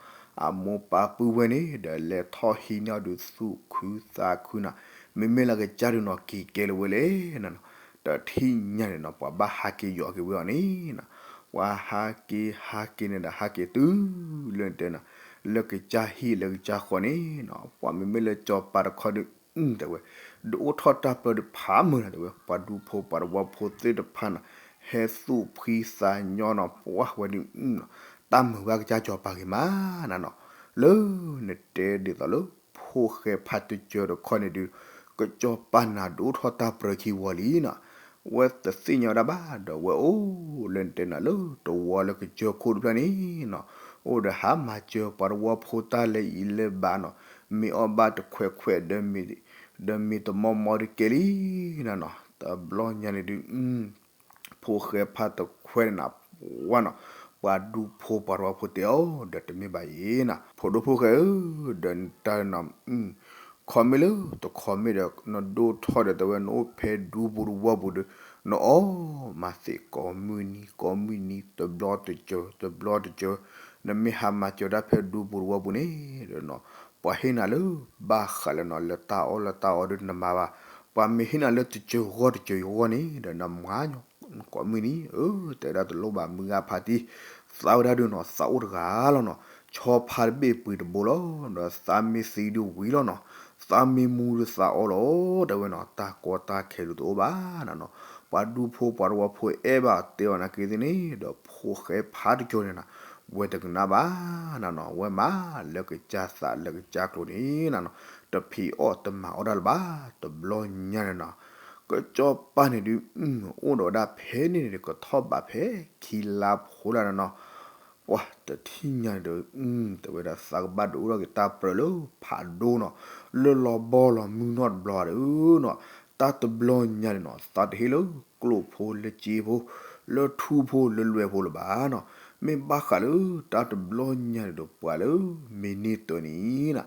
အမိၢ်ပၢ်ပုၢ်ဝဲၢ်န့ၣ်ဒီး လဲၤထီၣ်ဟံးန့ၢ်အီၤဒုးသူၣ်ခုသးခုနီၤ, မ့မ့ၢ်လၢကစၢ်ဒုးနီၤ က့ၤကဲလၢၤဝဲလဲၣ်နီၤနီၤ, တထံၣ်ညါန့ၣ်နီၤ ပှၤဘၣ်ဟးက့ၤယီၤက့ၤဝဲအီၤန့ၣ်နီၤ, ပှၤဟးက့ၤဟးက့ၤန့ၣ်ဒီး ဟးက့ၤတုၤလၢတဲနီၤ လၢကစၢ်ဟံၣ်လၢကစၢ်ဃီန့ၣ်နီၤ, ပှၤမ့မ့ၢ်လၢစီၤပၤတခီဒုး တဲဝဲ ဒုးအိၣ်ထီၣ်တၢ်ပၢတဖၣ်မုာ်နီၤ တဲဝဲ ပှၤဒူဖိပှၤတဝီဖိသ့ၣ်တဖၣ်နီၤ ဟဲသူၣ်ဖှံသးညီနီၤ ပှၤဝဲဒုး တၢ်မုာ်ဘၣ်ကစၢ်စီၤပၤဂ့ၤမးနီၤနီၤ, လၢနတဲဒ်သိးလၢ ဖိၣ်ဃဲဖးတစၢၤတခီန့ၣ်ဒုး ကစီၤပၤနၤဒုးအိၣ်ထီၣ်တၢ်ပၢခံဝီလံနီၤ, ဝဲတသ့ၣ်ညါဝဲဒၣ်ဘၣ်ဒီး ဝဲအိၣ်လၢနတဲနီၤ လၢတဝီလၢကစၢၢ်ခိၣ်တဖျၢၣ်န့ၣ်နီၤ, အိၣ်ဒီးဟးမၤစၢၤပှၤတဝီဖိတၢ်လဲၤအံၤလဲၤဘးနီၤ, မ့ၢ်အီၣ်ဘၣ်တခွဲးခွဲး ဒီးမ့ၢ်တမီၢ်မီၢ်တကဲလံနီၤနီၤ, တဘျီညါန့ၣ်ဒုး ဖိၣ်ဃဲဖးတခွဲးန့ၣ်နီၤ ပှၤဒူဖိပှၤတဝီဖိတဲအီၤ ဒီးတမ့ၢ်ဘၣ်အံၤနီၤ, ဖိဒိၣ်ဖိၣ်ဃဲဧၢ, ဒီးနတၢ်နီၤ ခီမ့ၢ်လၢတခီမ့ၢ်ဒီး နဒိၣ်ထီၣ်ဒီးတဲဝဲ နအိၣ်ဖဲဒူပူၤတဝီပူၤဒီး နအီၣ်မၤသ့ၣ်ကိးမုၢ်နံၤ ကိးမုၢ်နံၤ တဘျီတစၢၤ တဘျီတစၢၤ, နမ့ၢ်ဟးမၤစၢၤတၢ်ဖဲဒူပူၤတဝီပူၤန့ၣ်ဒီးနီၤ ပှၤဟ့ၣ်နၤလၢဘၣ်ဃးလၢနီၤ လၢတၢ်အီၣ်လၢတၢ်အီဒုးနမၤဘၣ်, ပှၤမ့ၢ်ဟ့ၣ်နၤလၢတစၢၤဂီၢ်တစၢၤဂီၢ်န့ၣ်ဒီး နမၤညီ ကိးမုၢ်နံၤ အၢ တဲဒၣ်တလိၣ်ဘၣ် မုၢ်ဂၤဖးတံၢ် သးဝဲဒၣ်ဒုးနီၤ သးအိၣ်တဂၤလီၤနီၤ, ဆီဖါတဘ့ၣ်ပှ့ၤတဘိလီၤ, ဒီးသးမ့ၢ်သံဒုးဝံၤလီၤနီၤ, သးမ့ၢ်မူဒုးသးအီၣ်လီၤ, တဲဝဲနီၤ တၢ်ကီတၢ်ခဲဒုးတအိၣ်ဘၣ်နီၤနီၤ, ပှၤဒူဖိပှၤတဝီဖိအဲၣ်ဘၣ်တဲအီၤနာ်က့သ့ၣ်န့ၣ် ဒီးဖိၣ်ဃဲဖးတကၠိန့ၣ်နီၤ, ဝဲတကနၣ်ဘၣ်နၤနီၤ, ဝဲမၤလၢကစၢ်သးလၢကစၢ်ကျိၤန့ၣ်နၤနီၤ, တဖံးအီၣ်တမၤအီၣ်တၢ်လၢၤဘၣ်. တဘျီညါန့ၣ်နီၤ, ကစီၤပၤန့ၣ်ဒုး အိၣ်ဒီးဝဲဒၣ်ဖဲန့ၣ်န့ၣ် ကထီၣ်ဘးဖဲခံလါဖိလၢနၤနီၤ, ပှၤတထံၣ်ညါန့ၣ်ဒီး တဲဝဲဒၣ်သးကဘၣ်ဒုးအိၣ်ထီၣ်က့ၤတၢ်ပြၢလၢဖးဒိၣ်နီၤ, လၢလီၤဘီလီၤမုၢ်နီတဘျီဒီးနီၤ, တၢ်တဘျီညါန့ၣ်နီၤ သးတဟ့ၣ်လၢကျိၣ်ဖိလၢစ့ဖိ, လၢထူဖိလၢလွဲၢ်ဖိလၢၤဘၣ်နီၤ, မ့ၢ်ဘၣ်ဃးလၢတၢ်တဘျီညါန့ၣ်ဒီးပှၤလၢမ့ၢ်န့ၢ်တၢ်န့ၣ်နၤ,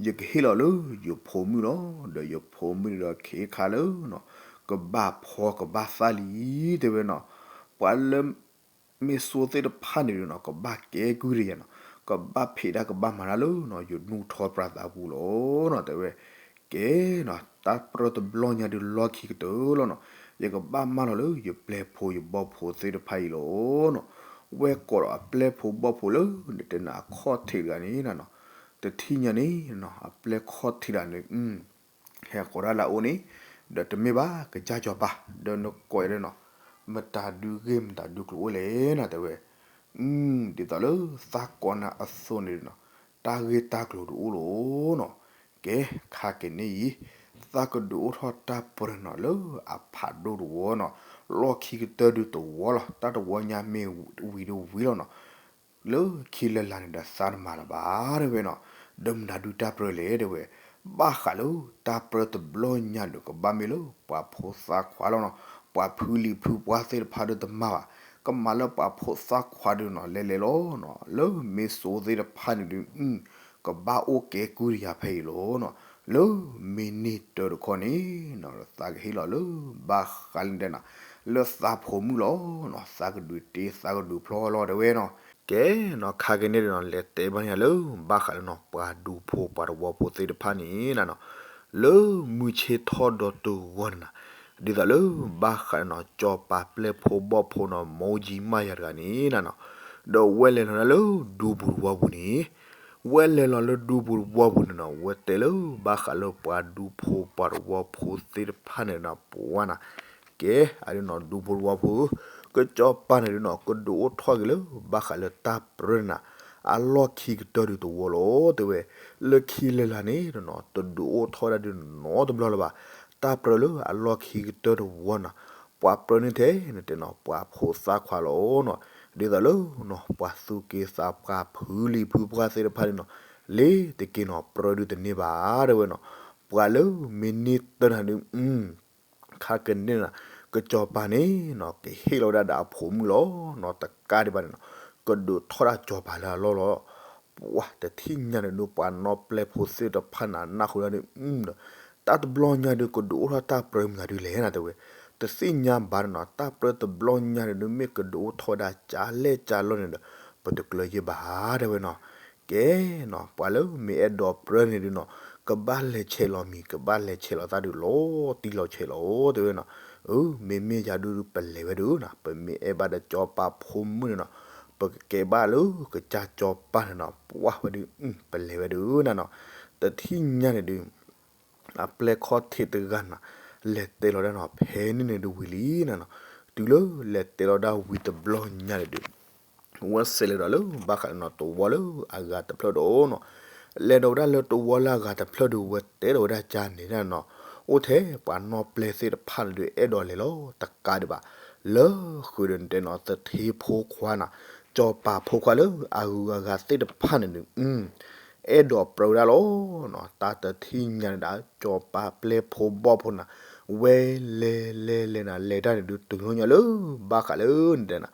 ယကဟ့ၣ်လီၤလၢယဖိမုၣ်လီၤ, ဒီးယဖိမုၣ်န့ၣ်ဒီးခဲခါလၢနီၤ, ကဘၣ်ဖီကဘၣ်သၣ်လံ တဲဝဲနီၤ, ပှၤလၢ မ့ၢ်စိသ့ၣ်တဖၣ်န့ၣ်ဒုးနီၤ ကဘၣ်ကဲကုၢ်တယၤနီၤ, ကဘၣ်ဖံးတၢ်ကဘၣ်မၤတၢ်လၢနီၤ ယနိၣ်ထီၣ်ပြးသးပူၤလီၤနီၤ, တဲဝဲ, ကဲနီၤ တၢ်ပြၢတဘျီညါဒုးလီၢ်ခံကတၢၢ်လီၤနီၤ, ယကဘၣ်မၢလီၤလၢယပျဲၢ်ဖိယဘီၣ်ဖိသ့ၣ်တဖၣ်အံၤလီၤနီၤ, ဝဲကိးဒီးအပျဲၢ်ဖိဘီၣ်ဖိလၢ နတဲနၤအခီၣ်ထံးတဂၤန့ၣ်နၤနီၤ, တထံၣ်ညါန့ၣ်နီၤ အပျဲၢ်ခီၣ်ထံးတဂၤန့ၣ် ဟဲဃီၤဒၣ်လၢအအိၣ်န့ၣ်, ဒီးတမ့ၢ်ဘၣ်ကစၢ်စီၤပၤ, ဒီးနကိးယၤဒီးနီၤ, မတၤဒုးဂ့ၢ်မတၤဒုးကျိၤအိၣ်လဲၣ်နၤ တဲဝဲ, ဒ်သိးလၢသးကိးနၤအသိးန့ၣ်နီၤ, တၢ်ဂ့ၢ်တၢ်ကျိၤဒုးအိၣ်လီၤနီၤ, ကဲ ခါက့ၤန့ၣ်အံၤ, သးကဒုးအိၣ်ထီၣ်တၢ်ပြၢနီၤလၢအဖးဒိၣ်တဝီနီၤ, လီၢ်ခံကတၢၢ်ဒုးတဝီလီၤ, တၢ်တဝီညါမ့ၢ်ဝံၤတဝံၤလီၤနီၤ လၢခံလၢ်လၢ်န့ၣ်ဒီးသးတမၤလၢၤဘၣ် တဲဝဲနီၤ, ဒီးမတၤဒုးတၢ်ပြၢလဲၣ် တဲဝဲ, ဘၣ်ဃးလၢတၢ်ပြၢတဘျီညါဒီးကဘၣ်မ့ၢ်လၢပှၤဖိသၣ်ခွါလီၤနီၤ, ပှၤဖုလံၤဖုပှၢ်သ့ၣ်တဖၣ်ဒီးတမၤဘၣ်, ကမၤလၢပှၤဖိသၣ်ခွါဒုးနီၤ လဲၤလဲၤလီၤနီၤ, လၢမ့ၢ်စိသ့ၣ်တဖၣ်န့ၣ်ဒုး ကဘၣ်အိၣ်ကဲကုၢ်တယၤဖဲအံၤလီၤနီၤ, လၢမ့ၢ်န့ၢ်တၢ်တခီန့ၣ်နီၤ သးကဟ့ၣ်လီၤလၢဘၣ်ဃးလၢနတဲနၤ, လၢသးဖိမုၣ်လီၤနီၤ, သးကဒုးတ့သးကဒုးဖျီလီၤ တဲဝဲနီၤ, ကဲနီၤ ခါက့ၤန့ၣ်ဒီးနီၤ လဲၤတဲဘၣ်န့ၢ်ယၤလၢ ဘၣ်ဃးလၢနီၤပှၤဒူဖိပှၤတဝီဖိသ့ၣ်တဖၣ်န့ၣ်နၤနီၤ, လၢမုၢ်ဆ့ၣ်ထီၣ်ဒီးတဂီၤန့ၣ်နၤ, ဒ်သိးလၢဘၣ်ဃးနီၤ စီၤပၤပျဲၢ်ဖိဘီၣ်ဖိနီၤ မိၢ်ယံမးယၤတဂၤန့ၣ်နၤနီၤ, ဒီးဝဲလဲၤလီၤဒၣ်လၢဒူပူၤတဝီပူၤန့ၣ် ဝဲလဲၤလီၤလၢဒူပူၤတဝီပူၤန့ၣ်နီၤ ဝဲတဲလၢဘၣ်ဃးလၢပှၤဒူဖိပှၤတဝီဖိသ့ၣ်တဖၣ်န့ၣ်နီၤ ပှၤနီၤ, ကဲ အဒုးနီၤ ဒူဖိတဝီဖိဧၢ, ကစီၤပၤန့ၣ်ဒုးနီၤ ကဒုးအိၣ်ထီၣ်က့ၤလၢဘၣ်ဃးလၢတၢ်ပြၢန့ၣ်နၤ, အလီၢ်ခံကတၢၢ်ဒုးတဝီလီၤ တဲဝဲ, လၢခံလၢ်လၢ်န့ၣ်နီၤ တဒုးအိၣ်ထီၣ်ဝဲဒၣ်ဒုးနီတဘျီလၢၤဘၣ်, တၢ်ပြၢလၢအလီၢ်ခံကတၢၢ်တဝီနီၤ ပှၤပြၢန့ၢ်ထဲန့ၣ်တဲနီၤ ပှၤဖိသၣ်ခွါလီၤနီၤ, ဒ်သိးလၢနီၤ ပှၤသူၣ်က့သးပှၢ်ဖုလံၤဖုပှၢ်သ့ၣ်တဖၣ်န့ၣ်နီၤ, လ့ၤတက့ၤနီၤ ပြၢဒုးတန့ၢ်ဘၣ် တဲဝဲနီၤ, ပှၤလၢမ့ၢ်န့ၢ်တၢ်နၤဒုး ခါက့ၤန့ၣ်နၤ ကစီၤပၤန့ၣ်နီၤ ကဟ့ၣ်လီၤဝဲဒၣ်ဒီးအဖိမုၣ်လီၤနီၤ, တကးဒံးဘၣ်န့ၣ်နီၤ ကဒုးထီၣ်ဒၣ်စီၤပၤလၢအလီၢ်လီၤ ပှၤတထံၣ်ညါန့ၣ်ဒုးပှၤနီၢ်ပျဲၢ်ဖိသ့ၣ်တဖၣ်န့ၣ် နၢ်ဟူဒၣ်န့ၣ်ဒီး တၢ်တဘျီညါဒုးကဒုးအိၣ်ထီၣ်တၢ်ပြၢမနုၤဒုးလဲၣ်နၤ တဲဝဲ, တသ့ၣ်ညါဘၣ်န့ၣ်နီၤ, တၢ်ပြၢတဘျီညါန့ၣ်ဒုး မ့ၢ်ကဒုးအိၣ်ထီၣ်ဝဲဒၣ်ကၢလဲၣ်ကၢလီၢ်န့ၣ်ဒီး ပတကျၢၤယဲၢ်ဘၣ် တဲဝဲနီၤ, ကဲနီၤ ပှၤလၢမ့ၢ်အဲၣ်ဒိးပြၢန့ၣ်ဒုးနီၤ ကဘၣ်လဲၤဆဲးလီၤမံၤ ကဘၣ်လဲၤဆဲးလီၤသးဒုးလီၤတံၢ်လီၤဆဲးလီၤ တဲဝဲနီၤ, အၢ မ့မ့ၢ်ယၤဒုးပလဲၤဝဲဒုးနီၤ, ပမ့ၢ်အဲၣ်ဘၣ်ဒီးစီၤပၤဖိမုၣ်န့ၣ်နီၤ, ပကကဲဘၣ်လၢကစၢ်စီၤပၤန့ၣ်နီၤ ပှၤဝဲဒုး ပလဲၤဝဲဒုးနၤနီၤ, တထံၣ်ညါန့ၣ်ဒုး အပျဲၢ်ခီၣ်ထံးတဂၤနီၤ လဲၤတဲလီၤဒၣ်နီၤ ဖဲန့ၣ်န့ၣ်ဒုးဝံၤလံနၤနီၤ, တုၤလၢလဲၤတဲလီၤဒၣ်ဝံၤတဘျီညါန့ၣ်ဒုး ဝဲစဲးလဲၤဒီးလၢဘၣ်ဃးလၢနီၤ တဝီလၢအဂၤတဖျၢၣ်ဒီးနီၤ, လဲၤဒီးဝဲဒၣ်လၢတဝီလၢအဂၤတဖျၢၣ်ဒုး ဝဲတဲဒီးဝဲဒၣ်ကန့ၣ်နၤနီၤ, အိၣ်ထဲပှၤနီၢ်ပျဲၢ်သ့ၣ်တဖၣ်န့ၣ်ဒုး အဲၣ်ဒိးလဲၤလီၤတကးဒံးဘၣ်, လၢဃုာ်ဒီးနတဲနီၤ သထ့ဖိခွါနီၤ, စီၤပၤဖိခွါလၢအဂုၤအဂၤသ့ၣ်တဖၣ်န့ၣ်ဒုး အဲၣ်ဒိးပြၢဝဲဒၣ်လီၤနီၤ, တၢ်တထံၣ်ညါန့ၣ်ဒၣ် စီၤပၤပျဲၢ်ဖိဘီၣ်ဖိနၤ, ဝဲလဲၤလဲၤလဲၤနၤ လဲၤတၢ်န့ၣ်ဒုး တုၤလီၤညါလၢ ဘၣ်ဃးလၢနတဲနၤ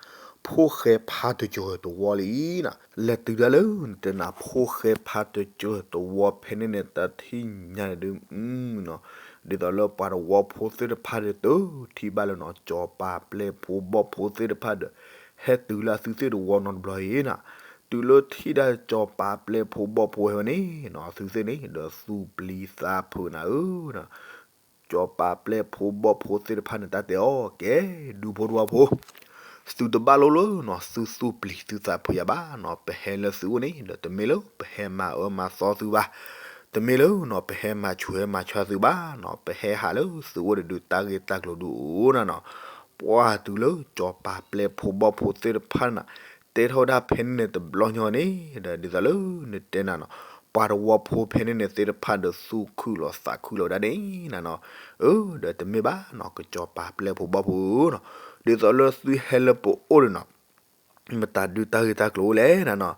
ဖိၣ်ဃဲဖးတကၠိၤတဝီလံနၤ, လဲၤတုၤဒၣ်လၢနတဲနၤ ဖိၣ်ဃဲဖးတကၠိၤတဝီဖဲန့ၣ်န့ၣ် တၢ်တထံၣ်ညါန့ၣ်ဒုး နီၤ, ဒ်သိးလၢပှၤတဝီဖိသ့ၣ်တဖၣ်ဒီးတထံၣ်ဘၣ်လၢနီၤ စီၤပၤပျဲၢ်ဖိဘီၣ်ဖိသ့ၣ်တဖၣ်ဒီး ဟဲတုၤလၢအသုသ့ၣ်တဝီနီတဘျီအံၤနၤ, တုၤလၢထံၣ်ဒၣ်စီၤပၤပျဲၢ်ဖိဘီၣ်ဖိဝဲန့ၣ်နီၤ အသုသ့ၣ်န့ၣ် ဒီးသူၣ်ပျံၤသးဖုးနၤဧၢ, စီၤပၤပျဲၢ်ဖိဘီၣ်ဖိသ့ၣ်တဖၣ်န့ၣ် တၢ်တဲအီၤ ကဲ ဒူဖိတဝီဖိ သုတဘၣ်လိၣ်လၢနီၤ သုသူၣ်ပျံၤသုသးဖုးယၤဘၣ်နီၤ, ပဟဲလၢသုအိၣ်န့ၣ် ဒီးတမ့ၢ်လၢပဟဲမၤအၢမၤသီသုဘၣ်, တမ့ၢ်လၢနီၤ ပဟဲမၤဆူးဟဲမၤဆါသုဘၣ်နီၤ, ပဟဲဟးလၢသုအိၣ်ဒီးဒုးတၢ်ဂ့ၢ်တၢ်ကျိၤဒုးအိၣ်နၤနီၤ, ပှၢ်တုၤလၢကၠီၤပၤပျဲၢ်ဖိဘီၣ်ဖိသ့ၣ်တဖၣ်န့ၣ်နီၤ တဲထီၣ်ဝဲဒၣ်ဖဲန့ၣ်န့ၣ်တဘျီညါန့ၣ် ဒီးဒ်သိးလၢနတဲနၤနီၤ ပှၤတဝီဖိဖဲန့ၣ်န့ၣ်သ့ၣ်တဖၣ်ဒီးသူၣ်ခုၣ်လီၤသးခုလီၤဝဲဒၣ်န့ၣ်နၤနီၤ, အၢ ဒီးတမ့ၢ်ဘၣ်နီၤ ကၠီၤပၤပျဲၢ်ဖိဘီၣ်ဖိနီၤ, ဒ်သိးလၢသုဟဲလၢပအိၣ်ဒီးနီၤ မတၤဒုးတၢ်ဂ့ၢ်တၢ်ကျိၤအိၣ်လဲၣ်နၤနီၤ,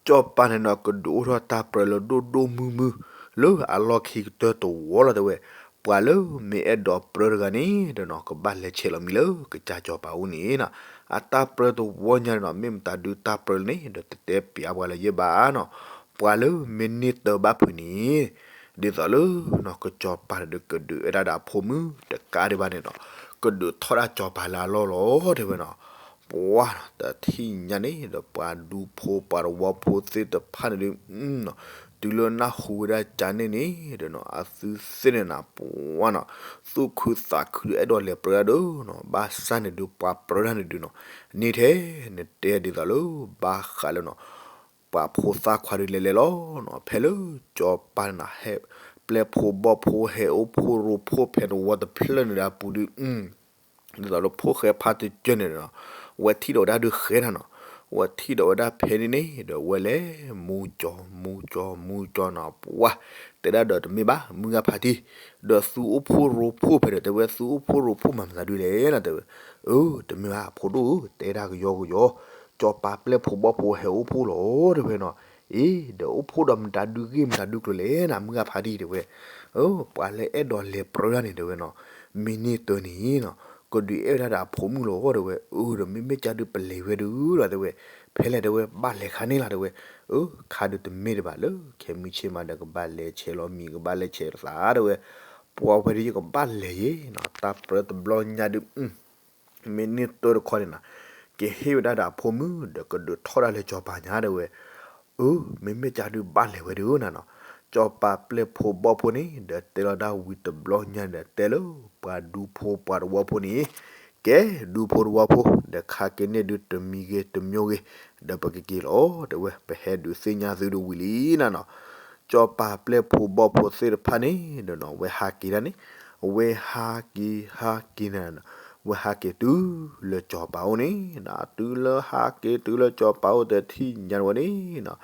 ကၠီၤပၤန့ၣ်နီၤ ကဒုးအိၣ်ထီၣ်တၢ်ပြၢလၢဒိၣ်ဒိၣ်မုၢ်မုၢ် လၢအလီၢ်ခံကတၢၢ်တဝီလီၤတဲဝဲ, ပှၤလၢမ့ၢ်အဲၣ်ဒိးပြၢတဂၤန့ၣ်ဒီးနီၤ ကဘၣ်လဲၤဆဲးလီၤမံၤလၢကစၢ်ကၠီၤပၤအိၣ်န့ၣ်နီၤ, အတၢ်ပြၢတဝီညါန့ၣ်နီၤ မ့ၢ်မတၤဒုးတၢ်ပြၢလၢန့ၣ် ဒီးတတဲပျးပှၤလၢၤယဲၢ်ဘၣ်နီၤ, ပှၤလၢမ့ၢ်န့ၢ်တၢ်ဘၣ်ဖုးန့ၣ် ဒ်သိးလၢနီၤ ကစၢ်ကၠီၤပၤန့ၣ်ဒီးကဒုးအဲၣ်ဒၣ်ဒီးအဖိမုၣ်တကးဒံးဘၣ်န့ၣ်နီၤ, ကဒုးထီၣ်ဒၣ်ကၠီၤပၤလၢအလီၢ်လီၤတဲဝဲနီၤ, ပှၢ်နီၤ တထံၣ်ညါန့ၣ်ဒီး ပှၤဒူဖိပှၤတဝီဖိသ့ၣ်တဖၣ်န့ၣ်ဒုး နီၤ, တုၤလၢနၢ်ဟူဝဲဒၣ်ကန့ၣ်န့ၣ်ဒီးနီၤ အသုသ့ၣ်န့ၣ်နၤ ပှၢ်နီၤ သူၣ်ခုသးခုဒီးအဲၣ်ဒိးလဲၤပြၢဒၣ်ဒီးနီၤ, ဘၣ်ဆၣ်န့ၣ်ဒုးပှၤပြၢဒၣ်န့ၣ်ဒုးနီၤ, န့ၣ်ထဲန့ၣ်တဲဒ်သိးလၢ ဘၣ်ဃးလၢနီၤ ပှၤဖိသၣ်ခွါဒုးလဲၤလဲၤလီၤနီၤ, ဖဲလၢကၠီၤပၤန့ၣ်နီၤ ဟဲ ပျဲၢ်ဖိဘီၣ်ဖိဟဲအိၣ်ဖှိၣ်ရိဖှိၣ်ဖဲတဝီတဖျၢၣ်န့ၣ်ဒီးအပူၤဒုး ဒ်သိးလၢဖိၣ်ဃဲဖါတစၢၢ်န့ၣ်နီၤ, ဝဲထံၣ်ဒီးဝဲဒၣ်ဒုးဃဲနၤနီၤ, ဝဲထံၣ်ဒီးဝဲဒၣ်ဖဲန့ၣ်န့ၣ်ဒီးဝဲလဲၤမူကၠီၤ မူကၠီၤ မူကၠီၤနီၤ, ပှၢ်တဲဒၣ်ဒီးတမ့ၢ်ဘၣ် မုၢ်ဂၤဖါတံၢ်, ဒီးသုအိၣ်ဖှိၣ်ရိဖှိၣ်ဖဲဒီး တဲဝဲ သုအိၣ်ဖှိၣ်ရိဖှိၣ်မၤမတၤဒုးလဲၣ်နၤတဲဝဲ, အၢ တမ့ၢ်ဘၣ် ဖိဒိၣ်ဧၢ တဲဒၣ်ကယီကယီ, ကၠီၤပၤပျဲၢ်ဖိဘီၣ်ဖိဟဲအိၣ်ဖှိၣ်လီၤတဲဝဲနီၤ, အ့ ဒီးအိၣ်ဖှိၣ်ဒီးမတၤဒုးဂ့ၢ်မတၤဒုးကျိၤလဲၣ်နၤ မုၢ်ဂၤဖါတံၢ်တဲဝဲ, အၢ ပှၤလၢအဲၣ်ဒိးလဲၤပြၢဒၣ်န့ၣ်တဲဝဲနီၤ, မ့ၢ်န့ၢ်တၢ်န့ၣ်နီၤ, ကဒုးအဲၣ်ဝဲဒၣ်ဒီးအဖိမုၣ်လီၤတဲဝဲ, အၢ ဒီးမ့မ့ၢ်ကၢ်ဒုးပလဲၤဝဲဒုးဒီးတဲဝဲ, ဖဲလဲၣ်တဲဝဲ ဘၣ်လဲၤခါန့ၣ်လီၤတဲဝဲ, အၢ ခါဒုးတမ့ၢ်တဘၣ်လၢ ခဲမုၢ်ဆ့ၣ်မးဒီးကဘၣ်လဲၤဆဲးလီၤမံၤ ကဘၣ်လဲၤဆဲးလီၤသးတဲဝဲ, ပှၤဝဲဒုးယကဘၣ်လဲၤယဲနီၤ တၢ်ပြၢတဘျီညါဒုး မ့ၢ်န့ၢ်တၢ်တခီန့ၣ်နီၤ, ကဟ့ၣ်ဝဲဒၣ်ဒီးအဖိမုၣ်ဒီးကဒုးထီၣ်ဒၣ်လၢကၠီၤပၤညါတဲဝဲ, အၢ မ့မ့ၢ်ကၢ်ဒုးဘၣ်လဲၤဝဲဒုးနၤနီၤ, ကၠီၤပၤပျဲၢ်ဖိဘီၣ်ဖိန့ၣ် ဒီးတဲလီၤဒၣ်ဝံၤတဘျီညါဒီးတဲလၢ ပှၤဒူဖိပှၤတဝီဖိန့ၣ်, ကဲ ဒူဖိတဝီဖိ ဒီးခါက့ၤန့ၣ်ဒုးတမံၤဂ့ၤတမံၤဂ့ၤ, ဒီးပကက့ၤလီၤတဲဝဲ ပဟဲဒုးသ့ၣ်ညါသုဒုးဝံၤလံနၤနီၤ, ကၠီၤပၤပျဲၢ်ဖိဘီၣ်ဖိသ့ၣ်တဖၣ်န့ၣ်ဒီးနီၤ ဝဲဟးက့ၤဒၣ်န့ၣ်, ဝဲဟးက့ၤဟးက့ၤန့ၣ်, ဝဲဟးက့ၤတုၤလၢကၠီၤပၤအိၣ်န့ၣ်နီၤ, တုၤလၢဟးက့ၤတုၤလၢကၠီၤပၤအိၣ်တထံၣ်ညါဝဲန့ၣ်နီၤ,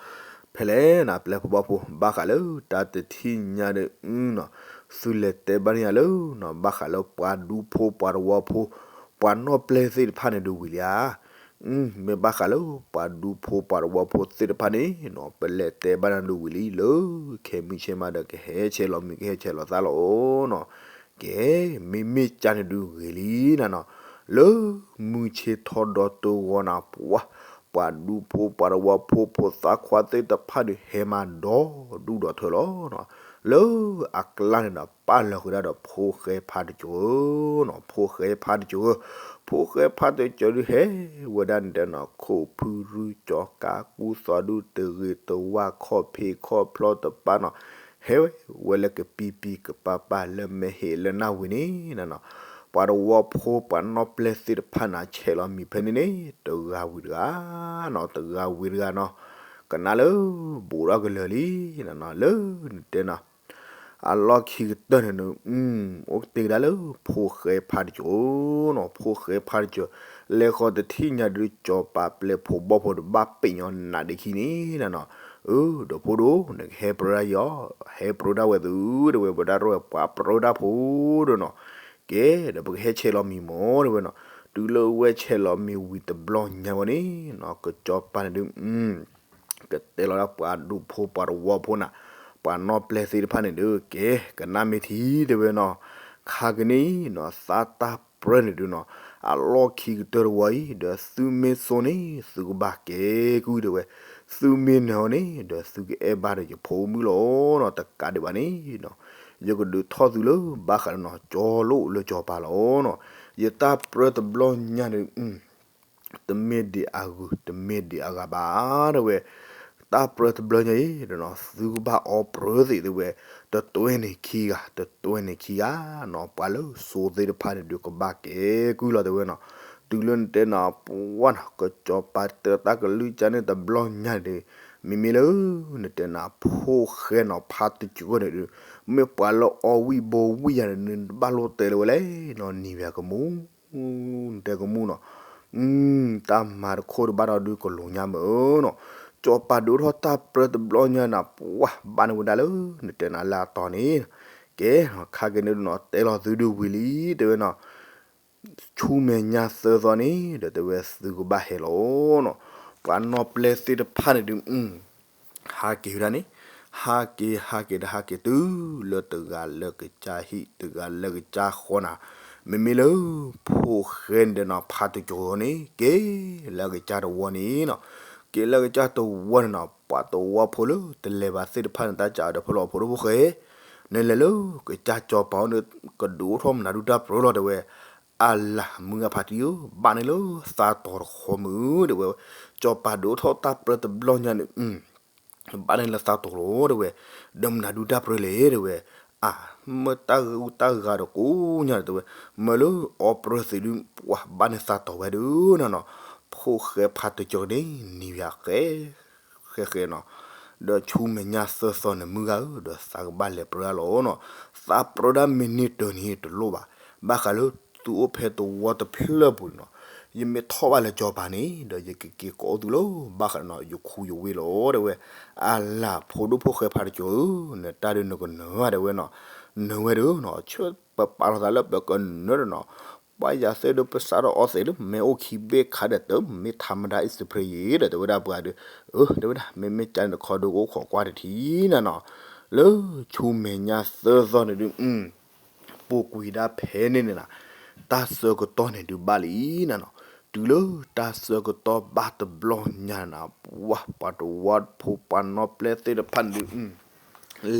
ဖဲလဲၣ်နၤ ပျဲၢ်ဖိဘီၣ်ဖိ ဘၣ်ဃးလၢတၢ်တထံၣ်ညါဒီး သုလဲၤတဲဘၣ်န့ၢ်ယၤလၢနီၤ ဘၣ်ဃးလၢပှၤဒူဖိပှၤတဝီဖိ ပှၤနီၣ်ပျဲၢ်သ့ၣ်တဖၣ်န့ၣ်ဒုးဝံၤလံဧါ, မ့ၢ်ဘၣ်ဃးလၢပှၤဒူဖိပှၤတဝီဖိသ့ၣ်တဖၣ်န့ၣ်နီၤ ပလဲၤတဲဘၣ်န့ၢ်ဒုးဝံၤလံလၢ ခဲမုၢ်ဆ့ၣ်မးဒီးကဟဲဆဲးလီၤမံၤကဟဲဆဲးလီၤသးလီၤနီၤ, ကဲ မ့မ့ၢ်ကၢ်န့ၣ်ဒုးဂ့ၤလံနၤနီၤ, လၢမုၢ်ဆ့ၣ်ထီၣ်ဒီတဂီၤနၤ ပှၤ ပှၤဒူဖိပှၤတဝီဖိဖိသၣ်ခွါသ့ၣ်တဖၣ်ဒီးဟဲမၤဒီဒူၣ်ဒီထၢလီၤနီၤ, လၢအကျါန့ၣ်ဒီး ပာ်လီၤဃုာ်ဒၣ်ဒီးဖိၣ်ဃဲဖါတကၠိၤဧၢနီၤ, ဖိၣ်ဃဲဖါတကၠိၤဧၢ, ဖိၣ်ဃဲဖါတကၠိၤဒုးဟဲဝဲဒၣ်န့ၣ်တဲနီၤ ခိၣ်ဖုရူကၠီၤကးကူသီဒုးတဂ့ၤတဝါခီၣ်ဖံးခီၣ်ဖျီတပၤနီၤ, ဟဲဝဲလၢကပံၤပံၤကပၤပၤလၢမဲာ်ဟ့ၣ်လၢနၢ်ဝံၤန့ၣ်နၤနီၤ, ပှၤတဝီဖိပှၤနီၣ်ပျဲၢ်သ့ၣ်တဖၣ်နၤ ဆဲးလီၤမံၤဖဲန့ၣ်န့ၣ် တဂၤဝံၤတဂၤနီၤ, တဂၤဝံၤတဂၤနီၤ, ကနၣ်လၢဘူးထီၣ်ကလၢာ်လံနၤနီၤ, လၢနတဲနီၤ အလီၢ်ခံကတၢၢ်န့ၣ် အိၣ်ကတ့ၢ်ကဒါလၢဖိၣ်ဃဲဖါတကၠိၤနီၤ, ဖိၣ်ဃဲဖါတကၠိၤ, လဲၤဃီၤတထံၣ်ညါဒုး ကၠီၤပၤပျဲၢ်ဖိဘီၣ်ဖိဒီးဘၣ်ပ့ၤညီနးဒ့ခံန့ၣ်နၤနီၤ, အၢ ဒီးဖိဒိၣ် နကဟဲပြၢဒၣ်ယီၤ, ဟဲပြၢဒၣ်ဝဲသု တဲဝဲ ပဒၣ်ရဲၣ်ဝဲပှၤပြၢဒၣ်ဖိဒီးနီၤ, ကဲ ဒီးပကဟဲဆဲးလီၤမံၤမၢ်တဲဝဲနီၤ, တုၤလၢဝဲဆဲးလီၤမံၤဝံၤတဘျီညါဝဲန့ၣ်နီၤ ကၠီၤပၤန့ၣ်ဒုး ကတဲလီၤဒၣ်ပှၤဒူဖိပှၤတဝီဖိနၤ, ပှၤနီၣ်ပျဲၢ်သ့ၣ်တဖၣ်န့ၣ်ဒုး ကဲ ကနၣ်မ့ၢ်ထံတဲဝဲနီၤ, ခါကန့ၣ်နီၤ သးတၢ်ပြၢန့ၣ်ဒုးနီၤ, အလီၢ်ခံကတၢၢ်တဝီအံၤ ဒီးသုမ့ၢ်စိန့ၣ် သုကဘၣ်ကဲကုၢ်တဲဝဲ, သုမ့ၢ်နၢၤအီၤန့ၣ် ဒီးသုကအဲၣ်ဘၣ်ဒီးယဖိမုၣ်လီၤနီၤ, တကးဒံးဘၣ်န့ၣ်နီၤ, ယကဒုးထီၣ်သုလၢဘၣ်ဃးလၢနီၤ ကၠီလိၣ်လၢကၠီၤပၤလီၤနီၤ, ယတၢ်ပြၢတဘျီညါန့ၣ် တမ့ၢ်ဒံးအဂုၤ တမ့ၢ်ဒံးအဂၤဘၣ်တဲဝဲ, တၢ်ပြၢတဘျီညါအံၤဒီးနီၤ သုကဘၣ်အီပြၢသ့ၣ်တဲဝဲ, တတွဲန့ၣ်ခံဂၤ တတွဲန့ၣ်ခံဂၤနီၤ, ပှၤလၢစိသ့ၣ်တဖၣ်န့ၣ်ဒုးကဘၣ်ကဲကုၢ်လီၤတဲဝဲနီၤ, တုၤလၢနတဲနီၤ ပှၢ်နီၤ ကစၢ်ပၤတဲတၢ်ကလုၢ်ကၢ်န့ၣ်တဘျီညါန့ၣ်ဒုး, မ့မ့ၢ်လၢ နတဲနီၤ ဖိၣ်ဃဲနီၤ ဖါတကၠိၤန့ၣ်ဒုး, မ့ၢ်ပှၤလၢအီဝံၣ်ဘိဝံၣ်ယၤန့ၣ် နဘၣ်လိၣ်တဲလၢၤဝဲလဲၣ်နီၤ, နံၤဝဲကမူၣ် နတဲကမူၣ်နီၤ, တၢ်မၤတခိၣ်တဘၣ်ဒီးဒုးကလိၤညါမ့ၢ်နီၤ, ကၠီၤပၤဒုးအိၣ်ထီၣ်တၢ်ပြၢတဘျီညါန့ၣ် ပှၤဘၣ်န့ၢ်ဝဲဒၣ်လၢ နတဲနၤလၢအတီၤန့ၣ်, ကဲ, ခါက့ၤန့ၣ်ဒုးနီၤ တဲလီၤသုဒုးဝံၤလံ တဲဝဲနီၤ ဆူမဲာ်ညါသၢသီန့ၣ် ဒီးတဲဝဲသုကဘၣ်ဟဲလီၤနီၤ, ပှၤနီၣ်ပျဲၢ်သ့ၣ်တဖၣ်န့ၣ်ဒုး ဟးက့ၤဝဲဒၣ်န့ၣ်, ဟးက့ၤ ဟးက့ၤဒီးဟးက့ၤတုၤလၢတဂၤလၢကစၢ်ဟံၣ် တဂၤလၢကစၢ်ဃီနၤ, မ့မ့ၢ်လၢ ဖိၣ်ဃဲန့ၣ်ဒီးနီၤ ဖါတကၠိၤန့ၣ် က့ၤလၢကစၢ်တဝီန့ၣ်နီၤ, က့ၤလၢကစၢ်တဝီန့ၣ်နီၤ ပှၤတဝီဖိလၢတလဲၤဘၣ်သ့ၣ်တဖၣ်န့ၣ် တၢ်စးဒီးဖဲလီၤဖိဒိၣ်ဖိၣ်ဃဲ နလဲၤလၢကစၢ်ကၠီၤပၤအအိၣ်န့ၣ် ကဒုးအိၣ်ထီၣ်မနုၤဒုးတၢ်ပြၢလီၤ တဲဝဲ, အလၤမုၢ်ဂၤဖါတံၢ်ဧၢ ဘၣ်န့ၢ်လၢသးတီၤတဃီမုၢ် တဲဝဲ, ကၠီၤပၤဒုးအိၣ်ထီၣ်တၢ်ပြၢတဘျီညါန့ၣ် ဘၣ်န့ၢ်လၢသးတီၤလီၤ တဲဝဲ, ဒီးမနုၤဒုးတၢ်ပြၢလဲၣ် တဲဝဲ, အါ မ့ၢ်တၢ်ဂ့ၢ်တၢ်ဂၤဒီးကိးညါဒီး တဲဝဲ, မ့ၢ်လၢအီပြၢသ့ၣ်ဒုး ပှၤဘၣ်န့ၢ်သးတီၤဝဲဒုးနီၤနီၤ, ဖိၣ်ဃဲဖါတကၠိၤန့ၣ် နံၤယၤဃဲ ဃဲဃဲနီၤ, ဒီးဆူမဲာ်ညါသၢသီန့ၣ် မုၢ်ဂၤဧၢ ဒီးသးကဘၣ်လဲၤပြၢလီၤနီၤ, သးပြၢဒၣ်မ့ၢ်န့ၢ်တၢၤန့ၣ်တလိၣ်ဘၣ်, ဘၣ်ဃးလၢသုအိၣ်ဖဲတဝီတဖျၢၣ်ပူၤန့ၣ်နီၤ, ယမ့ၢ်ထီၣ်ဘၣ်လၢကၠီၤပၤန့ၣ် ဒီးယကက့ၤကိးသုလီၤ, ဘၣ်ဃးဒီးနီၤ ယခူယဝ့ၢ်လီၤ တဲဝဲ, အလၤဖိဒိၣ်ဖိၣ်ဃဲဖါတကၠိၤဧၢ, နတၢ်ဒုးနကနၢၤ တဲဝဲနီၤ, နၢၤဝဲဒုးနီၤ ဆၢပပာ်ထီၣ်သးလၢပကနၢၤဒီးနီၤ ပှၤယၤသ့ၣ်ဒုးပစးထီၣ်အီသံးလၢ မ့ၢ်အိၣ်ခံဘ့ၣ်ခါဒီးတမ့ၢ်ထါမတၤအံၣ်စဖရ့ယံၤ ဒီးတဲဝဲဒၣ်ပှၤဒုး, အၢ တဲဝဲဒၣ် မ့မ့ၢ်ကန့ၣ်တခီဒုးကအိၣ်ခိးကွၢ်တထံၣ်နီၤနီၤ, လၢဆူမဲာ်ညါသၢသီန့ၣ်ဒုး ပူၤကွံာ်ဒၣ်ဖဲန့ၣ်န့ၣ်နီၤ, တၢ်ဆၢကတီၢ်န့ၣ်ဒုးဘၣ်လံနီၤနီၤ, တုၤလၢတၢ်ဆၢကတီၢ်ဘၣ်တဘျီညါန့ၣ်နီၤ ပှၤ ပှၤတဝီဖိပှၤနီၣ်ပျဲၢ်သ့ၣ်တဖၣ်န့ၣ်ဒုး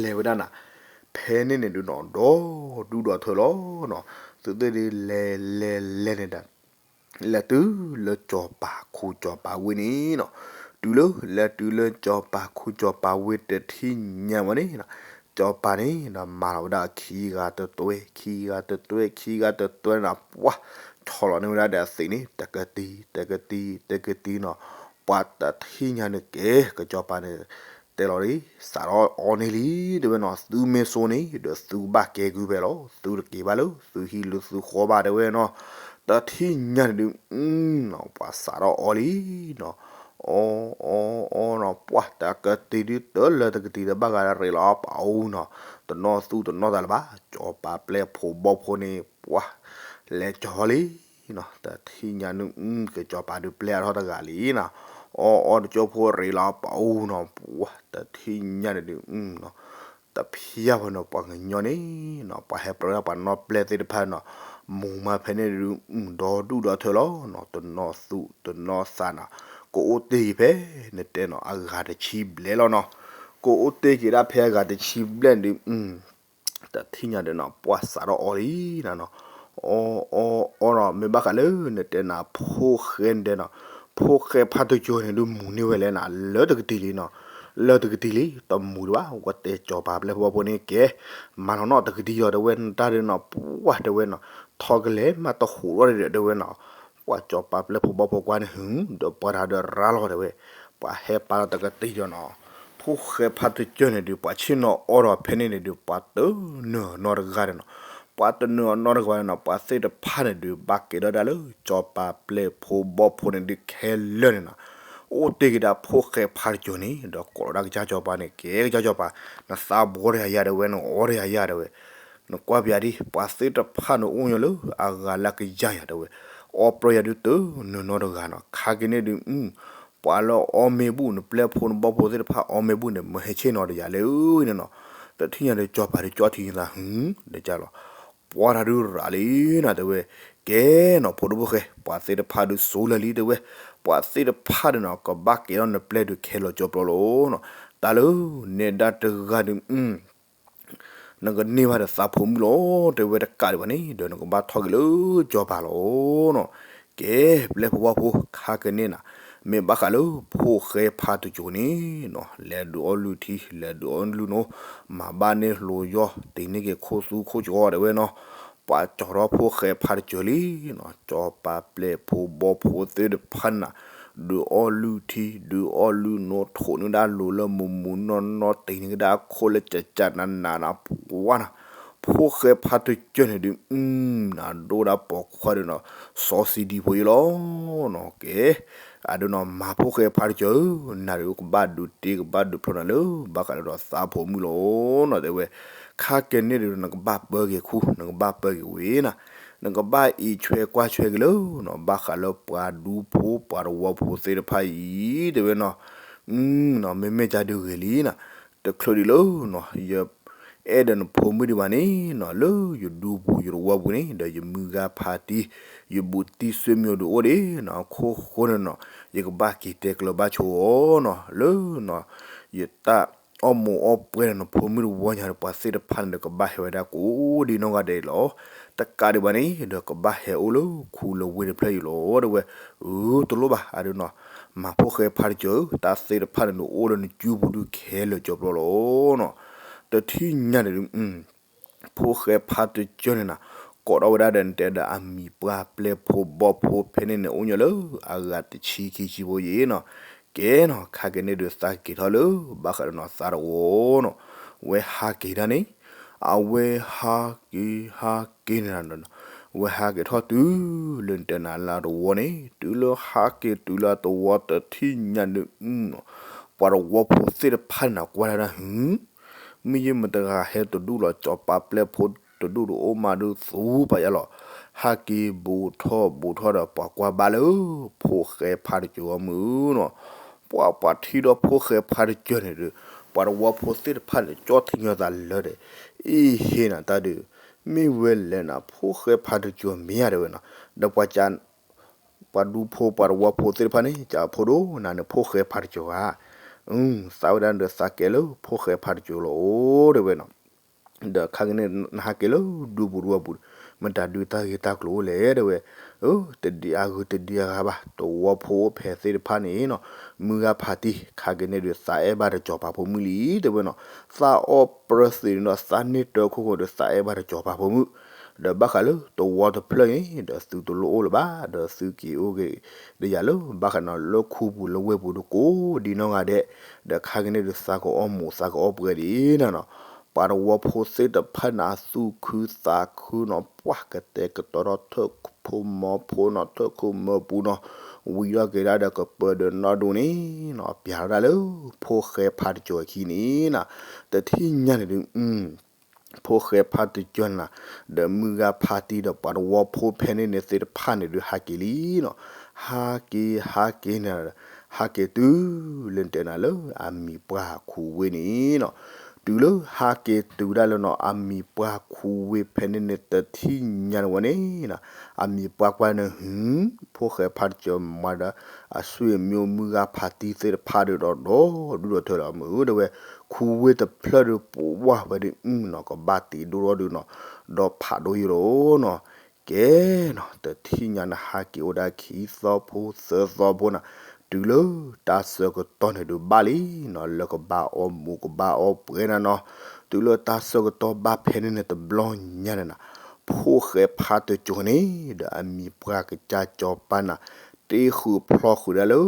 လဲၤဝဲဒၣ်နၤ, ဖဲန့ၣ်န့ၣ်ဒုးနီၤ ဒီဒူၣ်ဒီထၢလီၤနီၤ, သုသ့ၣ်ဒုး လဲၤလဲၤလဲၤန့ၣ်ဒီး လဲၤတုၤလၢကၠီၤပၤခူကၠီၤပၤဝ့ၢ်န့ၣ်နီၤ, တုၤလၢ လဲၤတုၤလၢကၠီၤပၤခူကၠီၤပၤဝ့ၢ်တထံၣ်ညါဝဲန့ၣ်နီၤ, ကၠီၤပၤန့ၣ်ဒီးမၤလီၤဝဲဒၣ်ခံဂၤတတွဲ ခံဂၤတတွဲ ခံဂၤတတွဲန့ၣ်နီၤ ပှၤ ဆီၣ်လီၤန့ၢ်ဝဲဒၣ်ဒီးအသံးန့ၣ် တကတံၤ တကတံၤ တကတံၤနီၤ, ပှၤတထံၣ်ညါန့ၣ်ကဲ ကၠီၤပၤန့ၣ် တဲလီၤလံ စးထီၣ်အီန့ၢ်လံ တဲဝဲနီၤ, သုမ့ၢ်ဆိန့ၣ် ဒီးသုကဘၣ်ကဲကုၢ်ဖဲလီၤ, သုတက့ၤဘၣ်လၢသုဟံၣ်လၢသုဃီဘၣ် တဲဝဲနီၤ, တထံၣ်ညါန့ၣ်ဒုး ပှၤစးထီၣ်အီလံနီၤ, အီ အီ အီနီၤ ပှၤတကတံၤဒုးတလၢတကတံၤဒီးဘၣ်ဂၤရ့းလီၤပာ်အူနီၤ, တနီၣ်သူၣ်တနီၣ်သးလၢၤဘၣ်, ကၠီၤပၤပျဲၢ်ဖိဘီဖိန့ၣ် ပှၤ လဲၤကၠီၤလံ နီၤ, တထံၣ်ညါန့ၣ် ကၠီၤပၤဒုးပျဲၢ်အါထီၣ်တဂၤလံနီၤ, အီအီတကၠိဖိရ့းလီၤပာ်အူနီၤ, ပှၤတထံၣ်ညါန့ၣ်ဒုး တဖျါဝဲနီၤ ပှၤကညီန့ၣ်နီၤ ပှၤဟဲပြၢဒၣ်ပှၤနီၣ်ပျဲၢ်သ့ၣ်တဖၣ်နီၤ, မူၤမးဖဲန့ၣ်ဒုး ဒီဒူၣ်ဒီထၢလီၤနီၤ, တနီၣ်သူၣ်တနီၣ်သးနီၤ, ကအိၣ်တ့ၢ်က့ၤဖဲ နတဲနီၤ အဂၤတဆံဘျဲၣ်လီၤနီၤ, ကအိၣ်တ့ၢ်က့ၤဒၣ်ဖဲအဂၤတဆံဘျဲၣ်န့ၣ်ဒုး တထံၣ်ညါဒီးနီၤ ပှၤစးထီၣ်အီလံနီၤနီၤ, အီအီအီနီၤ မ့ၢ်ဘၣ်ဃးလၢနတဲနၤ ဖိၣ်ဃဲန့ၣ်ဒီးနီၤ, ဖိၣ်ဃဲဖါတကၠိၤန့ၣ်ဒုး မူၤန့ၢ်ဝဲလဲၣ်နီၤ လၢတကတံၤလံနီၤ, လၢတကတံၤလံ တမူၤဒံးဘၣ်, ဝဲတဲကၠီၤပၤပျဲၢ်ဖိဘီဖိန့ၣ်ကဲ, မၤလီၤနီၤ တကတံၤဒီးတဲဝဲ နတၢ်ဒီးနီၤ ပှၤတဲဝဲနီၤ, ထီကလဲၤမးတဟူးထီၣ်ဒီးတဲဝဲနီၤ, ပှၤကၠီၤပၤပျဲၢ်ဖိဘီဖိကွၢ်န့ၣ် ဟူး ဒီးပှၤတၢ်ဒီးရၤလီၤတဲဝဲ, ပှၤဟဲပာ်လီၤတကတံၤဒီးနီၤ, ဖိၣ်ဃဲဖါတကၠိၤန့ၣ်ဒုး ပှၤဆ့ၣ်နီၤအီဒီးဖဲန့ၣ်န့ၣ်ဒုး ပှၤတနၢၤအနီတဂၤဒီးနီၤ, ပှၤတနၢၤအနီတဂၤဒီးနီၤ ပှၤသ့ၣ်တဖၣ်န့ၣ်ဒုး ဘၣ်ကဲထီၣ်ဒၣ်လၢ ကၠီၤပၤပျဲၢ်ဖိဘီဖိန့ၣ်ဒုးခဲလၢာ်န့ၣ်နီၤ, အိၣ်တ့ၢ်က့ၤဒၣ်ဖိၣ်ဃဲဖါတကၠိၤန့ၣ် ဒီးကိးလီၤဒၣ်ကစၢ်ကၠီၤပၤန့ၣ် ကဲကစၢ်ကၠီၤပၤ, နသးဘှီတယၤယၤတဲဝဲ နအီတယၤယၤတဲဝဲ နကွၢ်ပယၤဒ် ပှၤသ့ၣ်တဖၣ်န့ၣ်အိၣ်ညီလၢ အဂၤလၢကယၤယၤတဲဝဲ, အီပြၢယၤဒုးတနၢၤနီတဂၤနီၤ, ခါက့ၤန့ၣ်ဒုး ပှၤလၢအီမ့ၢ်ဘူၣ် နပျဲၢ်ဖိနဘီဖိသ့ၣ်တဖၣ်အီမ့ၢ်ဘူၣ်န့ၣ် မၢဟဲဆ့ၣ်နီၤတယၤလဲၣ်ဧၢန့ၣ်နီၤ, တထံၣ်ညါဒီးကၠီၤပၤဒုးကၠီထံၣ်သးဟူး ဒီးကၢ်လီၤ, ပှၤတၢ်ဒုးရၤလံနီၤတဲဝဲ, ကဲနီၤ ဖိဒိၣ်ဖိၣ်ဃဲ ပှၤသ့ၣ်တဖၣ်ဒုးစိလၢာ်လံတဲဝဲ, ပှၤသ့ၣ်တဖၣ်ဒီးနီၤ ကဘၣ်ကဲထီၣ်နပျဲၢ်ဒုးခဲလၢာ်ကၠိပျီလီၤနီၤ, တၢ်လၢနဲဒၣ်တဂၤဒုး နကန့ၢ်ဘၣ်ဒီးသးဖိမုၣ်လီၤ တဲဝဲတကးဒံးဘၣ်န့ၣ် ဒီးနကဘၣ်ထီၣ်က့ၤလၢကၠီၤပၤလီၤနီၤ, ကဲ ပျဲၢ်ဖိဘီဖိ ခါကန့ၣ်နၤ, မ့ၢ်ဘၣ်ဃးလၢဖိၣ်ဃဲဖါတကၠိၤန့ၣ်နီၤ လဲၤဒုးအီၣ်လုၢ်ထံ လဲၤဒုးအီၣ်လုၢ်နိ မၤဘၣ်န့ၢ်လိၤယီၢ် တ့ၢ်န့ၢ်က့ၤခိၣ်သူခိၣ်ကီတဲဝဲနီၤ, ပှၤကၠီၤထီၣ်ဖိၣ်ဃဲဖါတကၠိၤလံနီၤ, ကၠီၤပၤပျဲၢ်ဖိဘီဖိသ့ၣ်တဖၣ်နၤ ဒုးအီၣ်လုၢ်ထံ ဒုးအီၣ်လုၢ်နိ ထိးန့ၢ်ဒၣ်လိၤလၢမုၢ်မုၢ်နီၢ်နီၢ် တ့ၢ်န့ၢ်ကဒါခိၣ်လၢကကနနနပှၤနၤ, ဖိ�ၣ် ဖိၣ်ဃဲဖါတစၢၤန့ၣ်ဒုး အဒိၣ်ဒၣ်ပိာ်ခွါဒုးနီၤ စီၤစံဒံဖိယလီၤနီၤ ကဲ အဒုးနီၤ မၤဖိၣ်ဃဲဖါတစၢၤဧၢ, နၤဒုးကဘၣ်ဒုးတ့ကဘၣ်ဒုးဖျီနၤလၢ ဘၣ်ဃးဒီးသးဖိမုၣ်လီၤနီၤ တဲဝဲ, ခါကဲန့ၣ်ဒုး နကဘၣ်ပၢက့ၤခူ နကဘၣ်ပၢက့ၤဝဲနီၤ, နကဘၣ်အံးဆွဲကွၢ်ဆွဲက့ၤလၢနီၤ ဘၣ်ဃးလၢပှၤဒူဖိပှၤတဝီဖိသ့ၣ်တဖၣ်အံၤ တဲဝဲနီၤ မ့မ့ၢ်ကဒုးဂ့ၤလံနီၤ, တချုးဒံးလၢနီၤ ယ အဲၣ်ဒိးနဖိမုၣ်ဒံးဘၣ်န့ၣ်နီၤ လၢယဒူပူၤယတဝီပူၤန့ၣ် ဒီးယမုၢ်ဂၤဖါတံၢ် ယဘူးတံၢ်ဆွေမျိုးဒုးအိၣ်ဒံးနီၤ အခိၣ်ဃိန့ၣ်နီၤ ယကဘၣ်က့ၤတဲကျၢၤဘၣ်ဆိအီၤနီၤ လၢနီၤ ယတၢ်အီၣ်မူးအီၣ်ပွဲန့ၣ် နဖိမုၣ်တဝီညါဒီး ပှၤသ့ၣ်တဖၣ်န့ၣ်ဒီး ကဘၣ်ဟဲဝဲဒၣ်ကိးဒံနီၢ်ဂၤဒဲးလီၤ. တကးဒံးဘၣ်န့ၣ်ဒီး ကဘၣ်ဟဲအိၣ်လၢခူလၢဝ့ၢ်တဖျၢၣ်အံၤလီၤ တဲဝဲ, အၢ တလိၣ်ဘၣ် အဒုးနီၤ မၤဖိၣ်ဃဲဖါတစၢၤဧၢ, တၢ်သ့ၣ်တဖၣ်န့ၣ်ဒုး အိၣ်လၢနစုပူၤဒုးခဲလၢာ်ကၠီဖျိလီၤနီၤ. တထံၣ်ညါန့ၣ်ဒုး ဖိၣ်ဃဲဖါတစၢၤန့ၣ်နီၤ ကိးထီၣ်ဝဲဒၣ်ဒီး နတဲဒီးအမံၤပှၢ်ပျဲၢ်ဖိဘီၣ်ဖိဖဲန့ၣ်န့ၣ် အိၣ်ညီလၢအဂၤတဆံခံဆံဖိယံၤနီၤ. ကဲနီၤ ခါကဲန့ၣ်ဒုး သးက့ၤထီၣ်လၢ ဘၣ်ဃးဒီးနီၤ သးတဝီနီၤ, ဝဲဟးက့ၤဒၣ်န့ၣ် အဝဲဟးက့ၤဟးက့ၤန့ၣ် ဝဲဟးက့ၤထီၣ်တုၤလၢနတဲနၤလၢအတဝီန့ၣ် တုၤလၢဟးက့ၤတုၤလၢအတဝီတထံၣ်ညါန့ၣ် ပှၤတဝီဖိသ့ၣ်တဖၣ်န့ၣ် ကွၢ်ဒၣ်ဒၣ် ဟု မ့ၢ်ယမတဂၤဟဲတဒူၣ်လီၤ စီၤပၤပျဲၢ်ဖိတဒူၣ်တအိၣ်မးဒုး သူပာ်ယါလီၤ. ဟးက့ၤဘူးထီၣ်ဘူးထီၣ်ဒီး ပှၤကွၢ်ဘၣ်လၢ ဖိၣ်ဃဲဖါတစၢၤအီၤမုၢ်နီၤ. ပှၤပှၤထံၣ်ဒီးဖိၣ်ဃဲဖါတစၢၤန့ၣ်ဒုး ပှၤတဝီဖိသ့ၣ်တဖၣ်န့ၣ် ကၠီထံညီသးလၢဒီး အ့ဟ့နၤတၢ်ဒုး မ့ၢ်ဝဲလဲၣ်နၤ ဖိၣ်ဃဲဖါတစၢၤမ့ၢ်ဧါ တဲဝဲနီၤ. ဒီးပှၤ ပှၤဒူဖိပှၤတဝီဖိသ့ၣ်တဖၣ်န့ၣ် ကးဖိဒိၣ်နၤန့ၣ် ဖိၣ်ဃဲဖါတစၢၤဧါ. သးဝဲဒၣ်ဒီးသးကဲလၢဖိၣ်ဃဲဖါတစၢၤလီၤ တဲဝဲနီၤ. ဒီးခါကန့ၣ် နဟးက့ၤလၢဒူပူၤတဝီပူၤ မတၤဒုးတၢ်ဂ့ၢ်တၢ်ကျိၤအိၣ်လဲၣ် တဲဝဲ. အၢ တဒံးအဂုၤတဒံးအဂၤဘၣ် တဝီဖိအိၣ်ဖဲသ့ၣ်တဖၣ်န့ၣ်နီၤ မုၢ်ဂၤဖါတံၢ် ခါကန့ၣ်ဒုး သးအဲၣ်ဘၣ်တစီၤပၤဖိမုၣ်လံ တဲဝဲနီၤ. သးအီၣ်ပြၢသ့ၣ်န့ၣ်ဒီး သးန့ၢ်တၢ်ခိၣ်ဃိဒီး သးအဲၣ်ဘၣ်တစီၤပၤဖိမုၣ် ဒီးဘၣ်ဃးလၢတဝီတဖျၢၣ်န့ၣ် ဒီးသုတလိၣ်အိၣ်လၢၤဘၣ် ဒီးသုက့ၤအိၣ်က့ၤဒီးယၤလၢ ဘၣ်ဃးနီၤ လၢခူပူၤလၢဝ့ၢ်ပူၤဒုးကိးဒံနီၢ်ဂၤဒဲး, ဒီးခါကန့ၣ်ဒုး သးကအီၣ်မူးသးကအီၣ်ပှဲၤဒံးနီၤနီၤ. ပှၤတဝီဖိသ့ၣ်တဖၣ်န့ၣ် အသူၣ်ခုသးခုနီၤ ပှၤကတဲာ်ကတီၤထီၣ်ထၢၣ်ခိၣ်မီၤဖိနီၤ ထၢၣ်ခိၣ်မီၤပူၤနီၤ ဝံၤထီၣ်က့ၤဒၣ်ဒီးကပၢၤဒီးနီၢ်ဒိၣ်န့ၣ်နီၤ ပျးထီၣ်ဒၣ်လၢဖိၣ်ဃဲဖါတစၢၤအခံန့ၣ်နီၤ. တထံၣ်ညါန့ၣ်ဒုး ဖိၣ်ဃဲဖါတစၢၤန့ၣ် ဒီးမုၢ်ဂၤဖါတံၢ်ဒီးပှၤတဝီဖိဖဲန့ၣ်န့ၣ်သ့ၣ်တဖၣ်န့ၣ်ဒုး ဟးက့ၤလံနီၤ. ဟးက့ၤဟးက့ၤန့ၣ် ဟးက့ၤတုၤလၢနတဲနၤလၢအမံၤပှၢ်ခူဝ့ၢ်န့ၣ်နီၤ. တုၤလၢဟးက့ၤတုၤဒၣ်လၢနီၤ အမံၤပှၢ်ခူဝ့ၢ်ဖဲန့ၣ်န့ၣ် တထံၣ်ညါန့ၣ်ဝဲန့ၣ်နီၤ အမံၤပှၢ်ကွၢ်န့ၣ် ဟု ဖိၣ်ဃဲဖါတစၢၤမၤဒီး အဆွေမျိုးမုၢ်ဂၤဖါတံၢ်သ့ၣ်တဖၣ်ဒုးဒီး ဒီဒူၣ်ဒီထၢလီၤမုၢ် တဲဝဲ, ခူဝ့ၢ်တဖျၢၣ်ဒုး ပဝၢ်ဝဲဒုးနီၤ ကဘၣ်တ့ဒိၣ်ထီၣ်ဒုးနီၤ ဒီးဖးဒိၣ်ယိာ်လီၤနီၤ. ကဲနီၤ တထံၣ်ညါန့ၣ်ဟးက့ၤအိၣ်ဒၣ်ခံသီဖိသၢသီဖိနီၤ, တုၤလၢတၢ်ဆၢကတီၢ်န့ၣ်ဒုးဘၣ်လံနီၤ လၢကဘၣ်အီၣ်မူးကဘၣ်အီၣ်ပှဲၤနၤနီၤ. တုၤလၢတၢ်ဆၢကတီၢ်ဘၣ်ဖဲန့ၣ်န့ၣ်တဘျီညါန့ၣ်နီၤ ဖိၣ်ဃဲဖါတစၢၤန့ၣ် ဒီးအမံၤပှၢ်ကစၢ်စီၤပၤန့ၣ် တ့ဃုာ်ဖျီဃုာ်ဒၣ်လၢ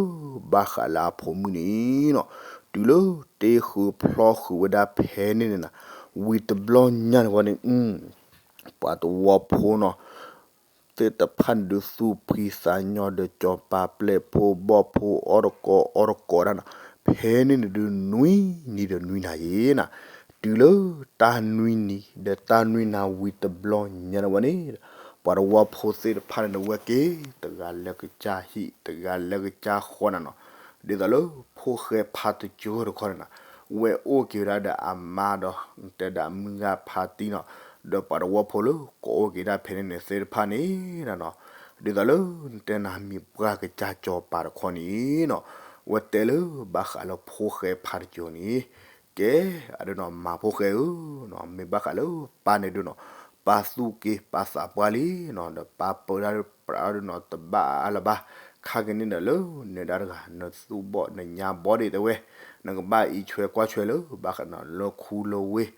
ဘၣ်ဃးလၢအဖိမုၣ်န့ၣ်နီၤ. တုၤလၢတ့ဃုာ်ဖျီဃုာ်ဝဲဒၣ်ဖဲန့ၣ်န့ၣ်နီၤ ဝံၤတဘျီညါန့ၣ်ဝဲန့ၣ် ပှၤတဝီဖိနီၤ သ့ၣ်တဖၣ်န့ၣ်ဒုး သူၣ်ဖှံသးညီဒီးစီၤပၤပျဲၢ်ဖိဘီၣ်ဖိအီၣ်တကိးအီတကိးဒၣ်နီၤ. ဖဲန့ၣ်န့ၣ်ဒုး နွံနံၤဒီးနွံနၤယံၤနီၤ. တုၤလၢတၢ်နွံနံၤ ဒီးတၢ်နွံနၤဝံၤတဘျီညါန့ၣ်ဝဲန့ၣ် ပှၤတဝီဖိသ့ၣ်တဖၣ်န့ၣ်ဒုး ဝဲက့ၤတဂၤလၢကစၢ်ဟံၣ် တဂၤလၢကစၢ်ဃီနၤနီၤ. ဒ်သိးလၢဖိၣ်ဃဲဖါတစၢၤတခီန့ၣ်နီၤ ဝဲအိၣ်က့ၤဝဲဒၣ်ဒီးအမါဒီး နတဲဒၣ်မုၢ်ဂၤဖါတံၢ်နီၤ ဒီးပှၤတဝီဖိလၢကိးအိၣ်က့ၤဒၣ်ဖဲန့ၣ်န့ၣ်သ့ၣ်တဖၣ်န့ၣ်နီၤ ဒ်သိးလၢနတဲနၤမံၤပှၢ်ကစၢ်စီၤပၤတခီန့ၣ်နီၤ ဝဲတဲလၢဘၣ်ဃးလၢဖိၣ်ဃဲဖါတစၢၤန့ၣ် ကဲ အဒုးနီၤ မၤဖိၣ်ဃဲဧၢနီၤ မ့ၢ်ဘၣ်ဃးလၢပၢ်န့ၣ်ဒုးနီၤ ပၢ်သူၣ်က့ပၢ်သးပှၢ်လံနီၤ ဒီးပၢ်ပၢဒၣ်ပြးဒုးနီၤ တဘၣ်အါလၢၤဘၣ်. ခါကန့ၣ်ဒီးလၢနဒၣ်တဂၤ နသူၣ်ဘီၣ်နညါဘီၣ်ဒံးတဲဝဲ နကဘၣ်အံးဆွဲကွၢ်ဆွဲလၢ ဘၣ်ဃးနီၤ လၢခူလၢဝ့ၢ်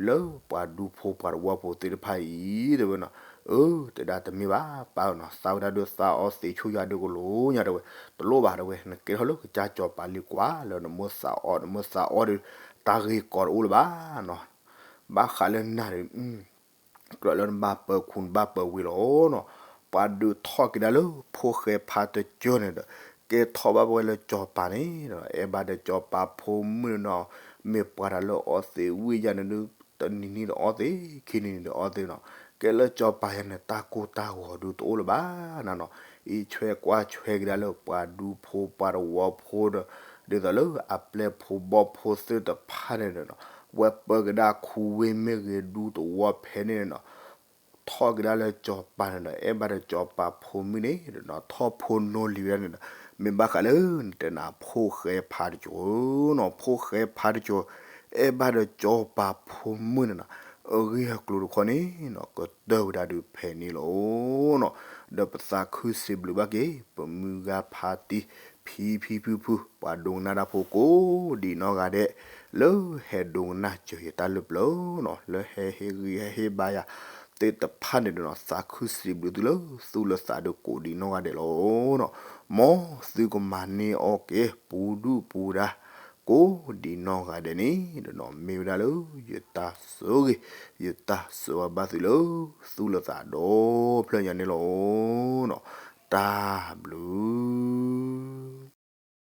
လၢပှၤဒူဖိပှၤတဝီဖိသ့ၣ်တဖၣ်အံၤ တဲဝဲနီၤ. အၢ တဲဒၣ်တမ့ၢ်ဘၣ် ပၢ်နီၤ သးဝဲဒၣ်ဒုးသးအီသံးဆူၣ်ယၤဒုးကလိၤညါတဲဝဲ တလိၣ်ဘၣ်တဲဝဲ နကဲထီၣ်လၢကစၢ်စီၤပၤလံကွၢ် လၢနမိၢ်သးအီ နမိၢ်သးအီဒီး တၢ်ဂ့ၢ်ကီတအိၣ်လၢၤဘၣ်နီၤ. ဘၣ်ဃးလၢနၤဒီး ကြၢးလၢနဘၣ်ပၢၤခူနဘၣ်ပၢၤဝ့ၤလီၤနီၤ. ပှၤဒုးထီၣ်က့ၤဒၣ်လၢဖိၣ်ဃဲဖါတကၠၢန့ၣ်ဒီး ကဲထီၣ်ဘၣ်ဝဲလၢစီၤပၤန့ၣ်ဒီး အဲၣ်ဘၣ်ဒီးစီၤပၤဖိမုၣ်န့ၣ်နီၤ, မ့ၢ်ပှၤတၢ်လၢအီသံးဝံၣ်ယါန့ၣ်ဒုး တနံၤနံၤဒီးအီသံး ခံနံၤနံၤဒီးအီသံးနီၤ. ကဲလၢစီၤပၤယၤန့ၣ် တၢ်ကိၢ်တၢ်ဂီၤဒုးတအိၣ်လၢၤဘၣ်နီၤနီၤ, အံးဆွဲကွၢ်ဆွဲက့ၤဒၣ်လၢပှၤဒူဖိပှၤတဝီဖိဒီး ဒ်သိးလၢအပျဲၢ်ဖိဘီၣ်ဖိသ့ၣ်တဖၣ်န့ၣ်ဒီးနီၤ, ဝဲပၢကဒါခူဝ့ၢ်မ့ၢ်ဂ့ၤဒူသဝီဖဲန့ၣ်နီၤ ထီၣ်က့ၤဒၣ်လၢစီၤပၤန့ၣ်ဒီး အဲၣ်ဘၣ်ဒီးစီၤပၤဖိမုၣ်န့ၣ်ဒီးနီၤ, ထီၣ်ဖိနီၢ်လံၤဝဲဒၣ်န့ၣ်ဒီး မ့ၢ်ဘၣ်ဃးလၢနတဲနၤဖိၣ်ဃဲဖါတကၠိနီၤ, ဖိၣ်ဃဲဖါတကၠိ အဲၣ်ဘၣ်ဒီးစီၤပၤဖိမုၣ်န့ၣ်နီၤ, အဂ့ၢ်အကျိၤတခီန့ၣ်နီၤ ကတၢၢ်ဝဲဒၣ်ဒုးဖဲန့ၣ်လီၤနီၤ. ဒီးပသးခုစံးဘျုးဘၣ်က့ၤ ပမုၢ်ဂၤဖါတံၢ် ဖံဖံဖုဖု ပှၤဒိကနၣ်တၢ်ဖိကိးဒံးနီၢ်ဂၤဒဲး လၢဟဲဒိကနၣ်စၢၤယတၢ်လၢပျၢၤနီၤ, လၢဟဲဟ့ၣ်ဂံၢ်ဟဲဟ့ၣ်ဘါယၤသ့ၣ်တဖၣ်န့ၣ်ဒီးနီၤ, သးခုစံးဘျုးသုလၢသူၣ်လၢသးဒုးကိးဒံးနီၢ်ဂၤဒဲးလီၤနီၤ. မ်သုကမၤန့ၢ်အီၣ်က့ၤ ပူၤဒုၣ်ပူၤဒါ ကိးဒံးနီၢ်ဂၤဒဲးန့ၣ်ဒီးနီၤ, မ့ၢ်ဝဲဒၣ်လၢယတၢ်ဆိၣ်ဂ့ၤ ယတၢ်ဆိၣ်ဂ့ၤဘၣ်သုလၢ သူၣ်လၢသးဒီဖျၢၣ်ညါန့ၣ်လီၤနီၤ. တၢ်